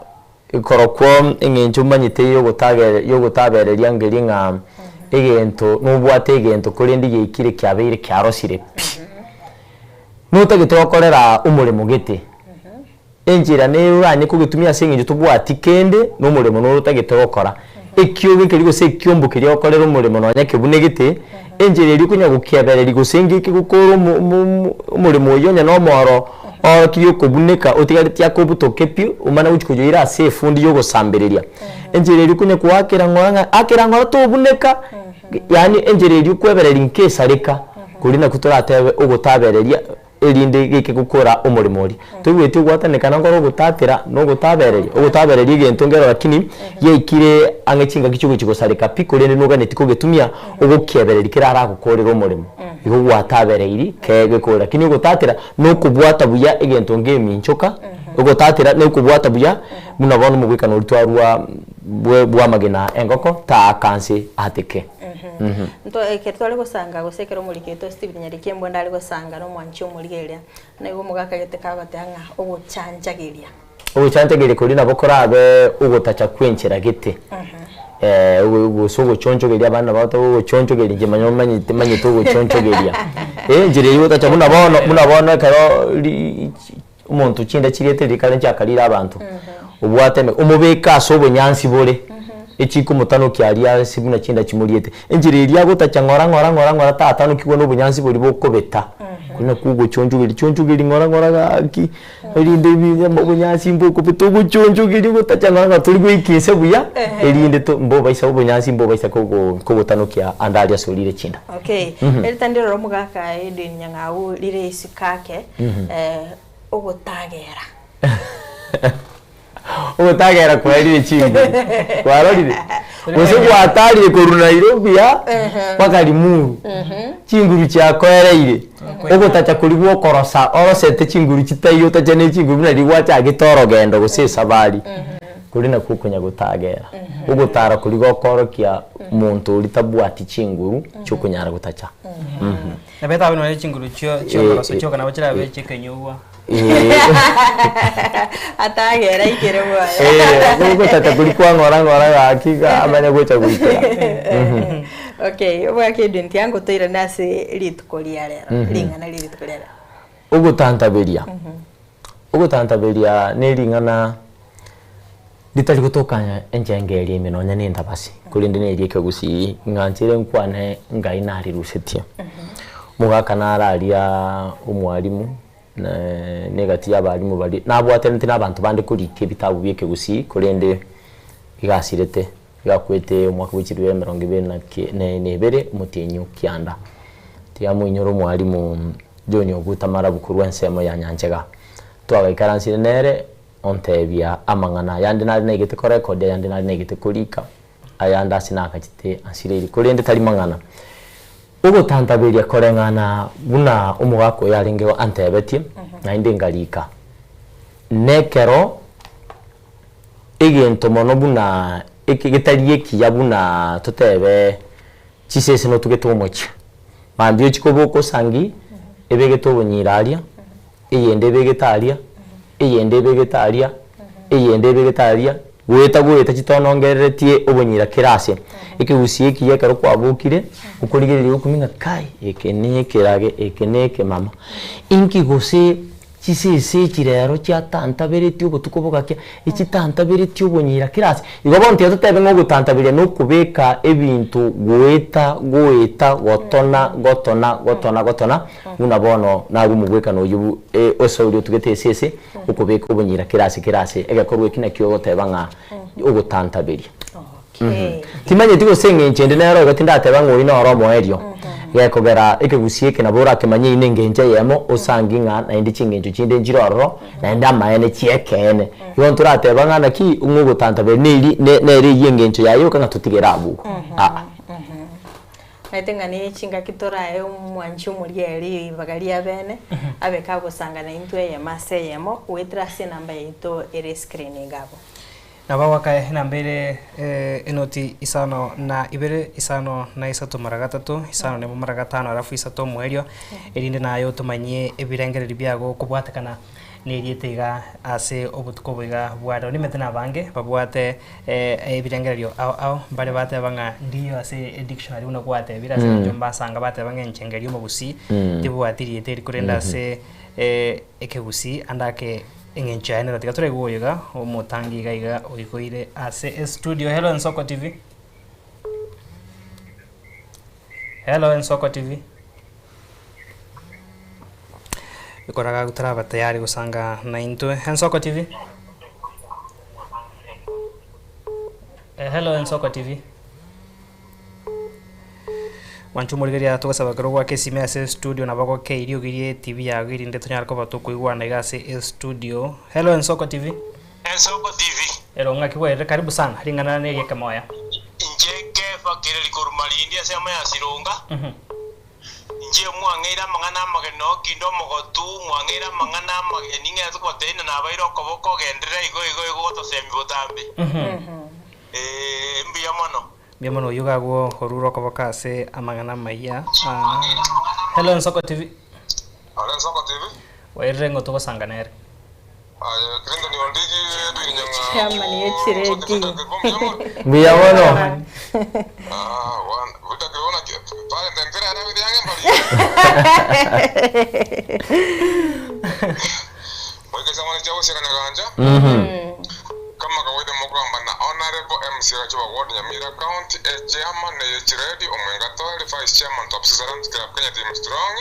korokwo eng'encho omanyete ya ogotagere ya ogotabereria ngeri ng'a egento nobwate egento korende giaikire kiabeire kiarosire pi. Notagete gokorera omoremo gete, enchera nere oranye kogetumia ase eng'encho tobwati kende, na omoremo noro otagete gokora. Ekioge keria gose ekiombo keria ogokorera omoremo nonya kebunegete, enchera eria okonya gokeabereria gose ngeke gokora omo omo omo omoremo oywo onye na omoro oorokirie okobuneka otigaretie akobutoke pi, omana gochia koyoira ase efundi ya ogosambereria. Enchera eria okonya koakera ng'ora ng'a akera ng'ora tobuneka, yaani enchera eria okwebereria nkesareka, koria nakio toratebe ogotabereria erinde geke gokora omoremo oria. Toigweti ogwatanekana nkoro ogotatera na ogotabereria, ogotabereria egento nkero lakini giaikire ang'e chingaki chiogochia gosareka pi korende noganeti kogetumia ogokiebereria kera aragokorere omoremo. Igo gwatabereiri ke gekore lakini ogotatera na okobwata buya egento ngeminchoka, ogotatera na okobwata buya buna bono omogwekano oria twarwa bwe bw'amagena engoko taaka nse ateke. Nto ekero tware gosanga gose ekero omoriki oito Stephen Nyarikembo ndare gosanga na omwanchi omorigereria, naigo omogaka gete kagoteba ng'a ogochanchageria. Ogochanchageria koria nabo korabe ogotacha kw'enchera gete, gose ogochonchogeria abande nabo bagoteba ogochonchogeria inche manya omanyete manyete ogochonchogeria. Enchera eywo ogotacha buna bono buna bono ekero ri omonto chinda chiriete rikare nchiakarire abanto, obwate eme omobeke ase obonyansi bore, echikomotanokia aria ase buna chinda chimoriete. Enchera eria agotacha ng'ora ng'ora ng'ora ng'ora tatanokigwa na obonyansi boria bokobeta, okwo nakwo ogochonchogeria chonchogeria ng'ora ng'ora gaki, erinde ebi obonyansi mbokobeta ogochonchogeria ogotacha ng'ora ng'ora tori goika inse buya, erinde to mbobaisa obonyansi mbobaisa kogo kogotanokia ande aria ase orire chinda. Okay, erita ndirora omogaka Edwin Nyang'au rire isiko ake, ogotagera. Ogotagera kwarire chinguru, kwarorire? Gose gwatarire korwa Nairobi aa mpaka Limuru, chinguru chiakoereire, ogotacha koria gwokorosa orosete chinguru chitaiyo otache ne chinguru buna riria gwachagete orogendo gose esabari, koria nakwo okonya gotagera. Ogotara koria gokorokia monto oria tabwati chinguru chiokonyara gotacha. Nabo etabe nonya chinguru chio chiokorosa chioka nabo chirabe chiekenyugwa. Atagera aikere bwoye. Gotata kori kwang'ora ng'ora gaki iga amanye gocha goikera. Okay, obwake Edwin tiga ngotoirane ase rituko ria rero, ring'ana ria rituko ria rero. Ogotantaberia, ogotantaberia ne ring'ana ritari gotoka enchenge eria ime nonya na endabasi, korende na eria ekegusii ng'a nchire nkwane ngai narirusetie. Omogaka nare aria omwalimu na egati ya abalimu baria, nabwatanete na abanto bande korika ebitabu bia ekegusii korende iga asirete, iga akwete omwaka bwa chilifu emerongo ebere na ki na ebere omotienyi o kianda. Tiga moinyore omwalimu John Oguta Marabu korwa ensemo ya Nyanchega. Twagaikaransire nere Ontebia amang'ana ayande nare naigete korekodia, ayande nare naigete korika, ayande ase nakachete ansireiri, korende tari mang'ana. Ogotantaberia koreng'ana buna omogaka oyo arenge antebetie, naende nkarika. Nekero egento mono buna eke getari ekiya buna totebe chisese notugete omochie, mambia ochie koboka osangi ebegete obonyira aria, eyende ebegete aria, eyende ebegete aria, eyende ebegete aria, goeta goeta chitonongereretie obonyira kera ase. Ekegusii ekiya ekero kwabokire, okorigereria okumia ng'a kai, eke na ekerage, eke na ekemama. Inki gose chisese echi rero chiatantaberetie obotuko bogakia, echitantaberetie obonyira kera ase. Igo bono tiga totebe ng'a ogotantaberia na okobeka ebinto goeta goeta gotona gotona gotona gotona. Buna bono narue omogwekano oyio ase oria otugete esese, okobeka obonyira kera ase kera ase egekorwa eki nakio ogoteba ng'a ogotantaberia. Timanyeti gose eng'encho ende nero igo tindateba ng'a oyio noro omoerio, gekogera ekegusii eke nabo orakemanye eyio nengencho eyemo osangi ng'a naende chingencho chinde nchire ororo, naende amaene chi'ekeene. Igo ntorateba ng'a naki ng'a ogotantaberia neri nere eyio engencho yaye yoka ng'a totigere abwo igo, aa. Naete ng'a ne chingaki torae omwanchi omoria eri ribaga ria bene, abe kagosanga naintwe eyemo ase eyemo, goetera ase enamba yaito ere escreen iga abwo. Nabo gwaka enamba ere enoti isano na ibere, isano na isato mara gatato, isano na emo mara gatano alafu isato omoerio, erinde naye otomanyie ebirengererio biago kobwatekana na erieta iga ase obotuko obo iga bwa rero. Nimanyete na abange babwate ebirengererio ao ao, mbare bateba ng'a ndiyo ase edictionary buna gwatebire ase eng'encho mbasanga bateba ng'a enchenge eria omogusii tebwati rieta eri korende ase ekegusii ande ake Eng'encho yaye nero tiga toraigwe oyo iga omotangi iga iga oigoire ase estudio. Hello Ensoko TV. Hello Ensoko TV. Ekoraga taraba tayari gosanga naintwe. Ensoko TV. Eh, hello Ensoko TV. Mwanche omorigereria togosaba ekero gwaka esime ase estudio nabo ogokeia eriogi rie etibi yago erinde tonyare koba tokoigwana iga ase estudio. Hello Ensoko TV. Ensoko TV. Ero ng'aki bwairire karibu sana ring'ana neria ekemoya. Inche Kefa kereri korwa Malindi ase amo ya Sironga, inche mwang'eire amang'ana amageni noo kinde omogotu, mwang'eire amang'ana amageni ng'erete kobatebia ng'a nabaire okoboko genderera igo igo igo gotosemia botambe. Ee, mbuya mono. Mbuya mono oyio gagwo orure okoboko ase amang'ana amaya. Hello Ensoko TV. Hello Ensoko TV. Wairire ng'o togosanga nere. Aye Clinton Ondigi Edwin Nyang'a. Chairman ye chiredi. Mbuya mono. Ah, wan Victor Kirona Valentine kera arabete yange mbari. Mwekesa mwana cha goseka nyaganja. Kama kawaida mokogamba na Honourable MC Gachoba Ward Nyamira County e Chairman eye Chiredi Omwenga Toeri Vice Chairman Top Switzerland Club Kenya Team Strong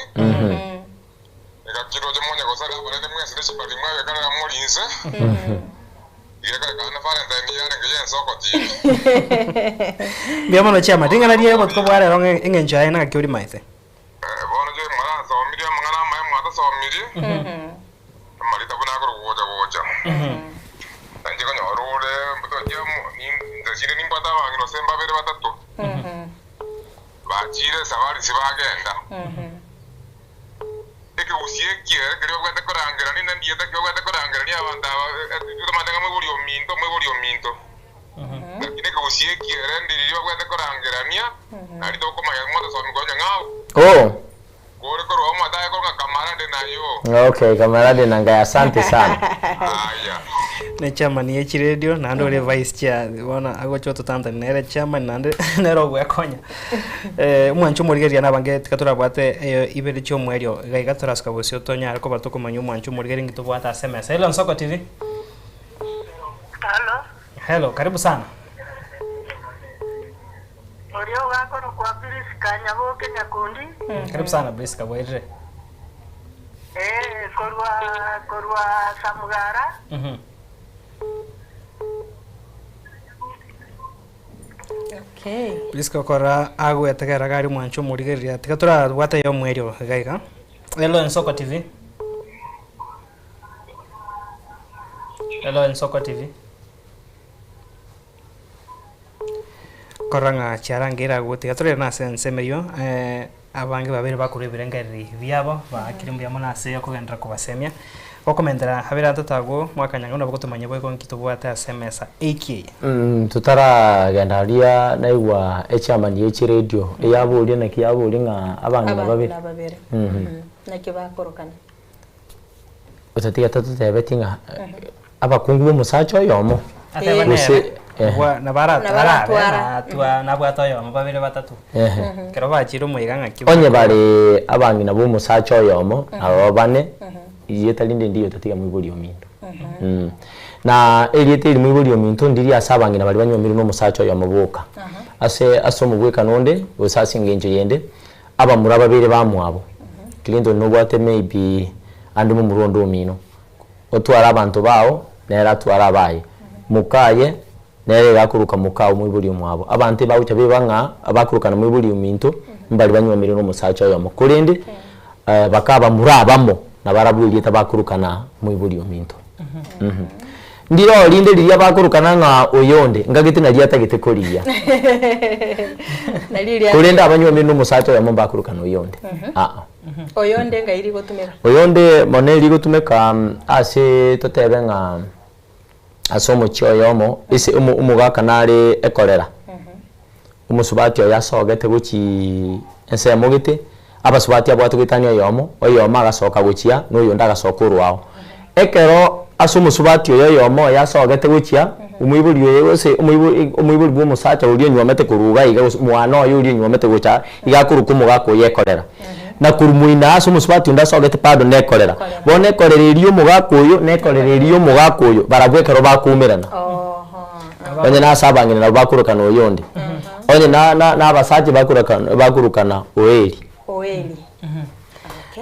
Egaki roche monye gosara abarende mwensi ne chibari mwabekarera mori inse Iga kare kana Valentine yarenge yensoko TV. Mbuya mono chairman. Ring'ana ria obotuko bwa rero ng'e- eng'encho yaye naki orimaete? Bono inche mwarasomirie amang'ana amaya mwatasomirie, amarita buna akorokwa gocha gocha. Na inche konyora ore tochia inse chinde nimbwate abang'ina gose mbabere batato, bachire esabari sibagenda. Ekegusii ekiere keria babwate korangerania, na ndieta ki babwate korangerania abanto aba, totamanyete ng'a moibori ominto, moibori ominto. Lakini ekegusii ekiere ndiriria babwate korangerania, nario tokomanya motasomi konya ng'ao. Oh. Kore korwa omotae korwa ng'a kamarade nayo. Okay, kamarade na ngai asante sana. Aya. Ne chairman ye chiredio naende ore vice chair bono agocha ototantani nere chairman naende nere ogwekonya. Eh, omwancho omorigereria nabange tiga torabwate eyo ibere chi'omoerio iga iga torasuka bosio tonyare koba tokomanya omwancho omorigereria nki tobwate ase emesa. Hello Nsoko TV. Halo. Hello, karibu sana. Oria ogakorokwa Priska Nyaboke Nyakundi. Karibu sana Priska, bwairire. Ee, korwa korwa Samugara. Okay. Priska okora agwetegera gari omwancho omorigereria tiga torabwate ya omwerio iga iga. Hello Ensoko TV. Hello Ensoko TV. Korora ng'a chiarangeire agwo tiga torere nase ensemo eyio abange babere bakorwa ebirengereri biabo baakire mbuya mono ase okogenderera kobasemia. Gokomentera abere atato agwo mwakanyanga nabo gotomanya boigo nki tobwate ase emesa eiki eye. Totaragenda aria naigwa echairman ye chiredio eyaboria naki yaboria ng'a abang'ina babere. Abang'ina babere. Naki bakorokana. Otatiga tototebeti ng'a abakungu b'omosacha oyomo Ateba gose nere ehe. bwa nabara Nabara barabe twara. natwa nabwate oyomo babere batato. Ehe. Ekero bachire omoyega ng'aki Onye bare abang'ina b'omosacha oyomo nabo bane erieta rinde ndiyo otatiga moibori ominto. Na erieta eri moibori ominto ndiri ase abang'ina baria banywomirwe na omosacha oyomo boka. Ase ase omogwekano onde gose ase engencho yende abamura babere bamwabo Clinton nobwate maybe ande momura onde omino, otware abanto bao nere atware abaye, mokaye nere iga akoroka mokao moibori omwabo. Abanto ebagocha beba ng'a abakorokana moibori ominto mbari banywomire na omosacha oyomo korende bakaba bamura abamo nabarabwo erieta bakorokana moibori ominto. Ndiro rinde riria bakorokana ng'a oyonde ngagete nario atagete korigia. Korende abanywomire na omosacha oyomo mbakorokana oyonde aa. Oyonde ngai rigotumeka? Oyonde mono erigotumeka ase totebe ng'a. Ase omochie oyomo, ase omogaka nare ekorera, omosubati oye asogete gochii ensemo gete, abasubati abwate goetania oyomo, oyomo agasoka gochia, na oyonde agasoka orwao. Ekero ase omosubati oyo oyomo oye asogete gochia, omoibori oye gose omoibori bwa omosacha oria onyuomete korwa iga iga gose omwana oye oria onyuomete gocha iga akorokwa omogaka oye ekorera. Na korwa moino ase omosubati onde asogete bado nekorera. Bono ekorera eria omogaka oyo, na ekorera eria omogaka oyo, barabwo ekero bakoumerana. Onye nase abang'ina nabo bakorokana oyonde, onye na na na abasacha bakorokana bakorokana oeri. Oeri.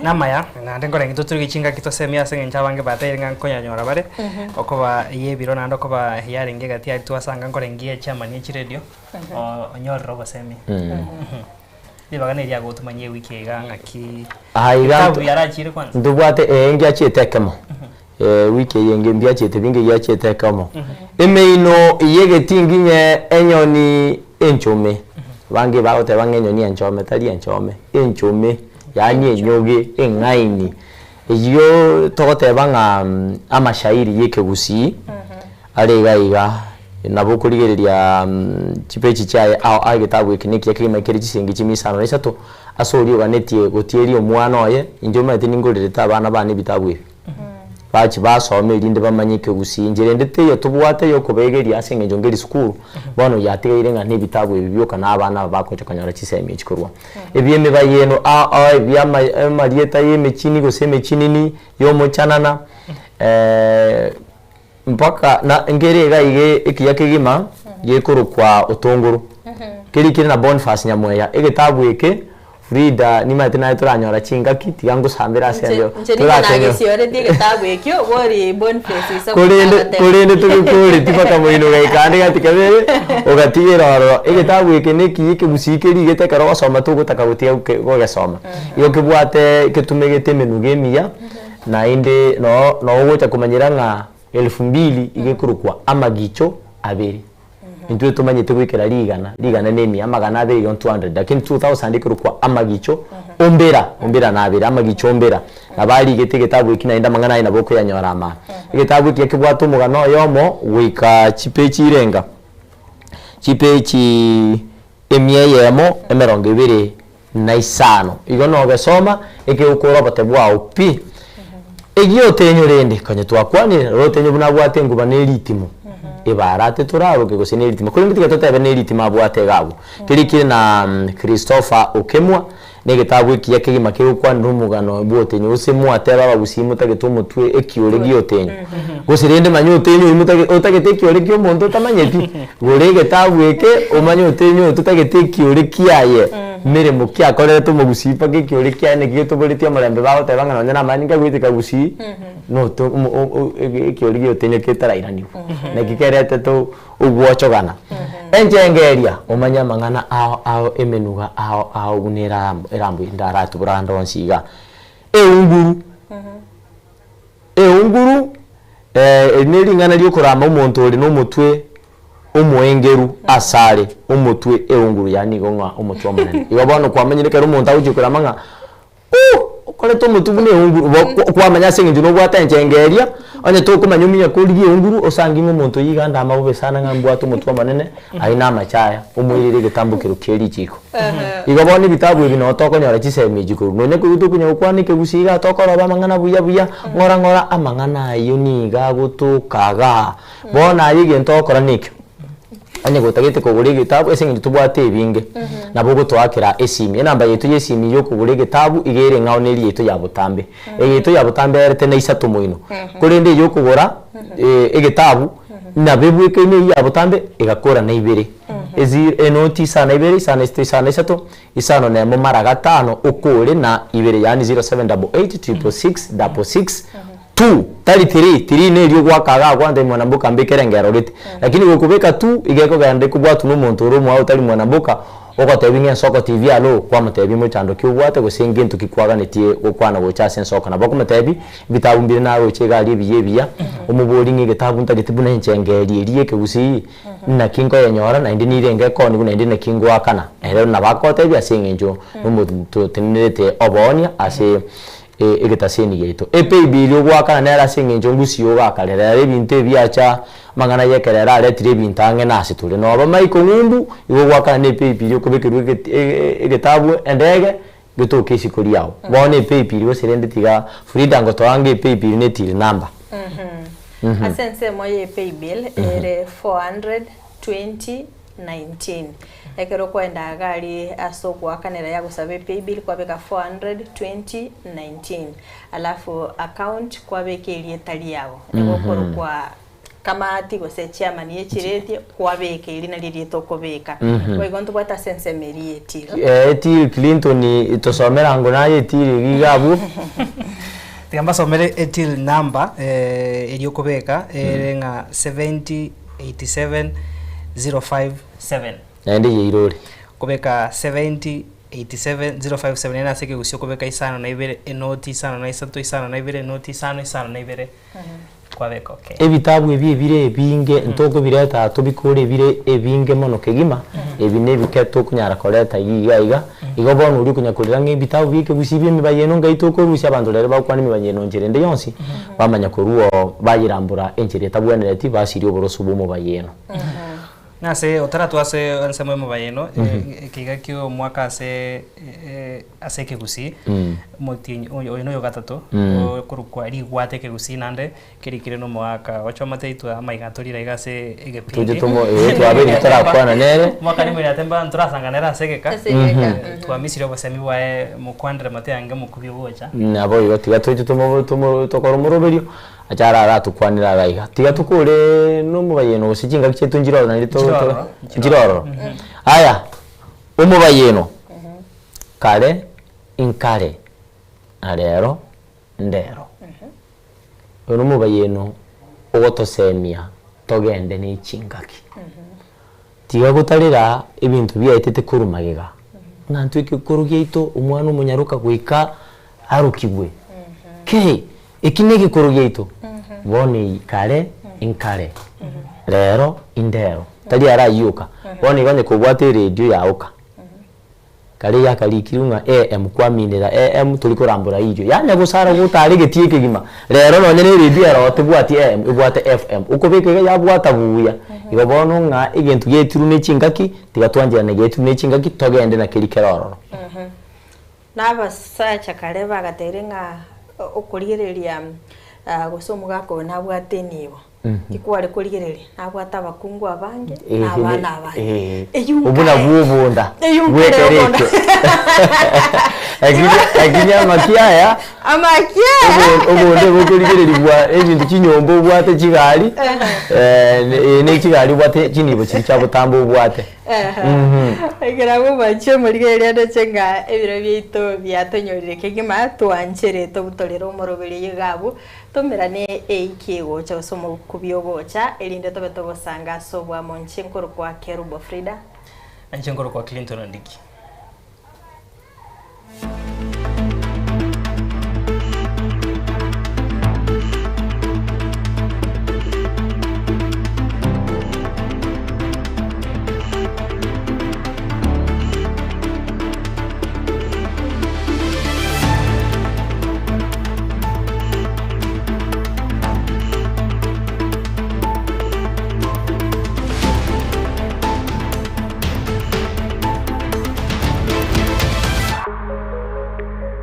Namaya, naende nkore intwe tore chingaki tosemie ase eng'encho abange bateire ng'a nkonyanyora bare, okoba y'ebiro naende okoba yarenge egati aria twasanga nkore ngiya echairman ye chiredio, onyorire obosemia. Ribaga neri agotomanyia ewiki eye iga ng'aki Aa iga etabu yarachire kwanza. Ntobwate ee ngiachiete ekemo, ewiki eye enge mbiachiete binge giachiete ekemo. Emeino y'egetinginye enyoni enchome, abange bagoteba ng'a enyoni enchome tari enchome, enchome yaani enyoge eng'aini. Eyio togoteba ng'a amashairi y'ekegusii are iga iga, nabo okorigereria chipeji chiaye ao ao egetabu eke nekiya kegima kere chisiringi chimia isano na isato, ase oria oganetie gotieria omwana oye, inche omanyete ningorerete abana bane ebitabu ebi. Bachie basome erinde bamanye ekegusii, inchera ende teiyo tobwate ya okobaegeria ase eng'encho nkeri sukuru, bono yatigaire ng'a nebitabu ebi bioka na abana aba bagocha konyora chisemi echi korwa. Ebi'emebayeno ao ao ebia ama amarieta ya emechini gose emechinini ya omochanana mpaka na nkere iga iga ekiya kegima gekorokwa otongoro, kerikire na Boniface Nyamweya, egetabu eke Frida nimanyete naye toranyora chingaki tiga ngosambere ase Inche embeo inche nigo toratenyo nagesioretie egetabu ekio bori Boniface ise korende gotagoteba. korende togekoreti mpaka moino ogaika ande gati kabere ogatigera ororo. Egetabu eke na ekiya ekegusii kerigete ekero ogosoma togotaka gotiga goke gogesoma. Igo kebwate ketumegete emenuga emiya naende noo noo ogocha komanyera ng'a elfu mbili iga ekorokwa amagicho abere. Intwe tomanyete goikera rigana, rigana na emia, amagana abere igo 200, lakini 2000 ekorokwa amagicho ombera, ombera na abere, amagicho ombera. Nabo arigete egetabu eki naende amang'ana aye nabo okoyanyora ama. Egetabu ekiya kebwate omogano oyomo goika chipeji irenga, chipeji emia eyemo emerongo ebere na isano. Igo nogesoma ekegokora obote bwao pi. Egiotenyo rende, konya twakwanire, rotenyo buna abwate enguba na eritimo, ebarate toraroke gose na eritimo, korende tiga totebe na eritimo abwate iga abwo. Kerikire na Christopher Okemwa, na egetabu ekiya kegima kegokwanera omogano bw'otenyo, gose mwateba abagusii motagete omotwe ekiore giotenyo. Gose rende manya otenyo oyio motage otagete ekiore kia omonto otamanyeti, gora egetabu eke omanye otenyo oyo totagete ekiore kiaye, meremo ki akorerete omogusii mpaka ekiore kiaye naki getoboretie omorembe bagoteba ng'a nonye na amani nkagoeteka gusii, noto omo o o ekiore gia otenyo ketarairanigwa. Naki keretete ogwochogana. Enchenge eria, omanye amang'ana ao ao emenuga ao ao buna eramb erambwe ndaratubore ande onsi igaa. Eunguru. Eunguru, eri nering'ana riokorama omonto ore nomotwe omoengeru asare, omotwe eunguru, yaani igo ng'a omotwe omonene. Igo bono kwamanyire ekero omonto agochia korama ng'a ooh okorete omotwe buna eunguru, bo kwamanya ase eng'encho nobwate enchenge eria, onye tokomanya ominye korigia eunguru osange ng'a omonto oyio iga andama bobe sana ng'a mbwate omotwe omonene, aye na amache aya, omoirere egetambokero kie richiko. Igo bono ebitabu ebi noo tokonyora chisemi echi korwa. Nonya korwa tokonya gokwana ekegusii igaa tokoroba amang'ana buya buya, ng'ora ng'ora, amang'ana ayio nigo agotoka igaa. Bono aye egento ogokora nekio, onye gotagete kogora egetabu ase eng'encho tobwate ebinge, nabo ogotoakera esimi. Enamba yaito ya esimi ya okogora egetabu iga ere eng'ao na eria yaito ya botambe. Eye yaito ya botambe erete na isato moino, korende eye okogora egetabu, nabo ebwekaine eyio ya botambe egakora na ibere. Ezi enoti isano na ibere, isano na isato, isano na isato, isano na emo mara gatano okore na ibere yaani 0788 666 66 2 tari 3, 3 neria ogwaka igaa kwantebia mwanamboka mbekere engero gete. Lakini gokobeka 2 iga ekogenda ekobwatwa na omonto ore omwao otari mwanamboka ogotebia ng'a ensoko TV alo kwamotebia mochando ki obwate gose ngento ki kwaganetie gokwana gocha ase ensoko nabo okomotebia ebitabu mbire naroche iga aria ebiya ebiya omoborie ng'a egetabu ntagete buna enchengeri eria ya ekegusii Naki nkoyenyora, naende nirenge ekonigu, naende naki ngoakana. Ere nabo agotebia ase eng'encho nomonto otenenerete oboonia ase egetaseni giaito. Epaybill ogoakana nere ase eng'encho ngusi ogoakarera ere ebinto ebi acha Amang'ana y'ekerero aretire ebinto ang'e na ase tore. Noba Michael ng'umbu, igo gwakana na epaybill okobekerwa egeti egetabu endege, getoke isiko riao. Bono epaybill gose rende tiga Frida ngotoa ange epaybill na etill number. Ase ensemo ye paybill ere 420 19. Ekero okoenda iga aria ase ogoakanera ya gosaba epaybill kwabeka 420 19 alafu account kwabeka erieta riago nigo okorokwa kamati gose chairman ye chiretie kwabeka eri nario erieta okobeka. Boigo ntobwate ase ensemo eria ye till. Etill Clinton tosomera ango naye etill iga iga abwo. Tiga mbasomere etill number eria okobeka ere ng'a 70 87 05 7. Naende yeirore. Okobeka 70 87 05 7 yaani ase ekegusii okobeka isano na ibere enoti isano na isato isano na ibere enoti isano isano na ibere kwabeka okay. Ebitabu ebi ebire ebinge ntokobireta aa tobikore ebire ebinge mono kegima, ebi nebike tokonyara koreta iga iga iga, igo bono oria okonya korera ng'a ebitabu bia ekegusii bia emibayeno ngai tokorusia abanto rero bagokwana emibayeno enchera ende yonsi, bamanya korwa oo bayerambora enchera etabwenereti basirie oboroso bwa omobayeno. Nase otaratwa ase ensemo y'omobayeno, ekeiga ki'omwaka ase ase ekegusii, omotienyi oyo oyo noyo gatato, okorokwa rigwate ekegusii naende kerikire na omogaka ochomete aitwe amaiga atorire iga ase egepindi. Toche tomo eh twabeire torakwana nere. Omwaka nimoire ate mba ntorasanga nere ase egeka, Ase egeka, twamisire obosemi bwaye mokwanere mate ange omokubio gocha. Naboigo tiga toche tomo tomo tokore omoroberio, Ache arare atokwanere iga iga. Tiga tokore nomobayeno gose chingaki chiaito nchire ororo naende to Nchire ororo, nchire ororo. Aya, omobayeno, kare inkare na rero ndero. Oyo nomobayeno ogotosemia togende ne chingaki. Tiga gotarera ebinto biaetete korwa magega, ng'a ntwe ekekoro giaito omwana omonyaroka goika arokigwe. Kei, eki negekoro giaito, bono eyio kare inkare, rero indero, tari arayioka. Bono igo onye kobwate eredio yaoka, kare yakarikirwe ng'a AM kwaminera AM tori korambora irio, yanya gosara gotara egetii ekegima, rero nonye na eredio ero tebwati AM ebwate FM, okobeka iga yabwata buya. Igo bono ng'a egento getirwe ne chingaki, tiga twancherane getirwe ne chingaki togende na keria kere ororo. Na abasacha kare bagateire ng'a okorigereria gose omogaka oyo nabwate enibo, tikware korigereria, nabwate abakungu abange na abana abange. Eyio Obwo nkare. nabwo obonda Eyio nkare bwekero obonda. ekio. Lakini lakini amakia aya Amakia aya. obonda bokorigererigwa ebinto chinyomba obwate chigari, ne chigari obwate chinibo chiria chia botambe obwate. Ekero abwo bachia omorigereria ndoche ng'a ebiro biaito biatonyorire kegima, twanchere tobutorere omoroberio oyo iga abwo, tomerane eiki egocha gose omokubi ogocha, erinde tobe togosanga ase oboamo. Inche nkorokwa Kerubo Frida. Inche nkorokwa Clinton Ondiki.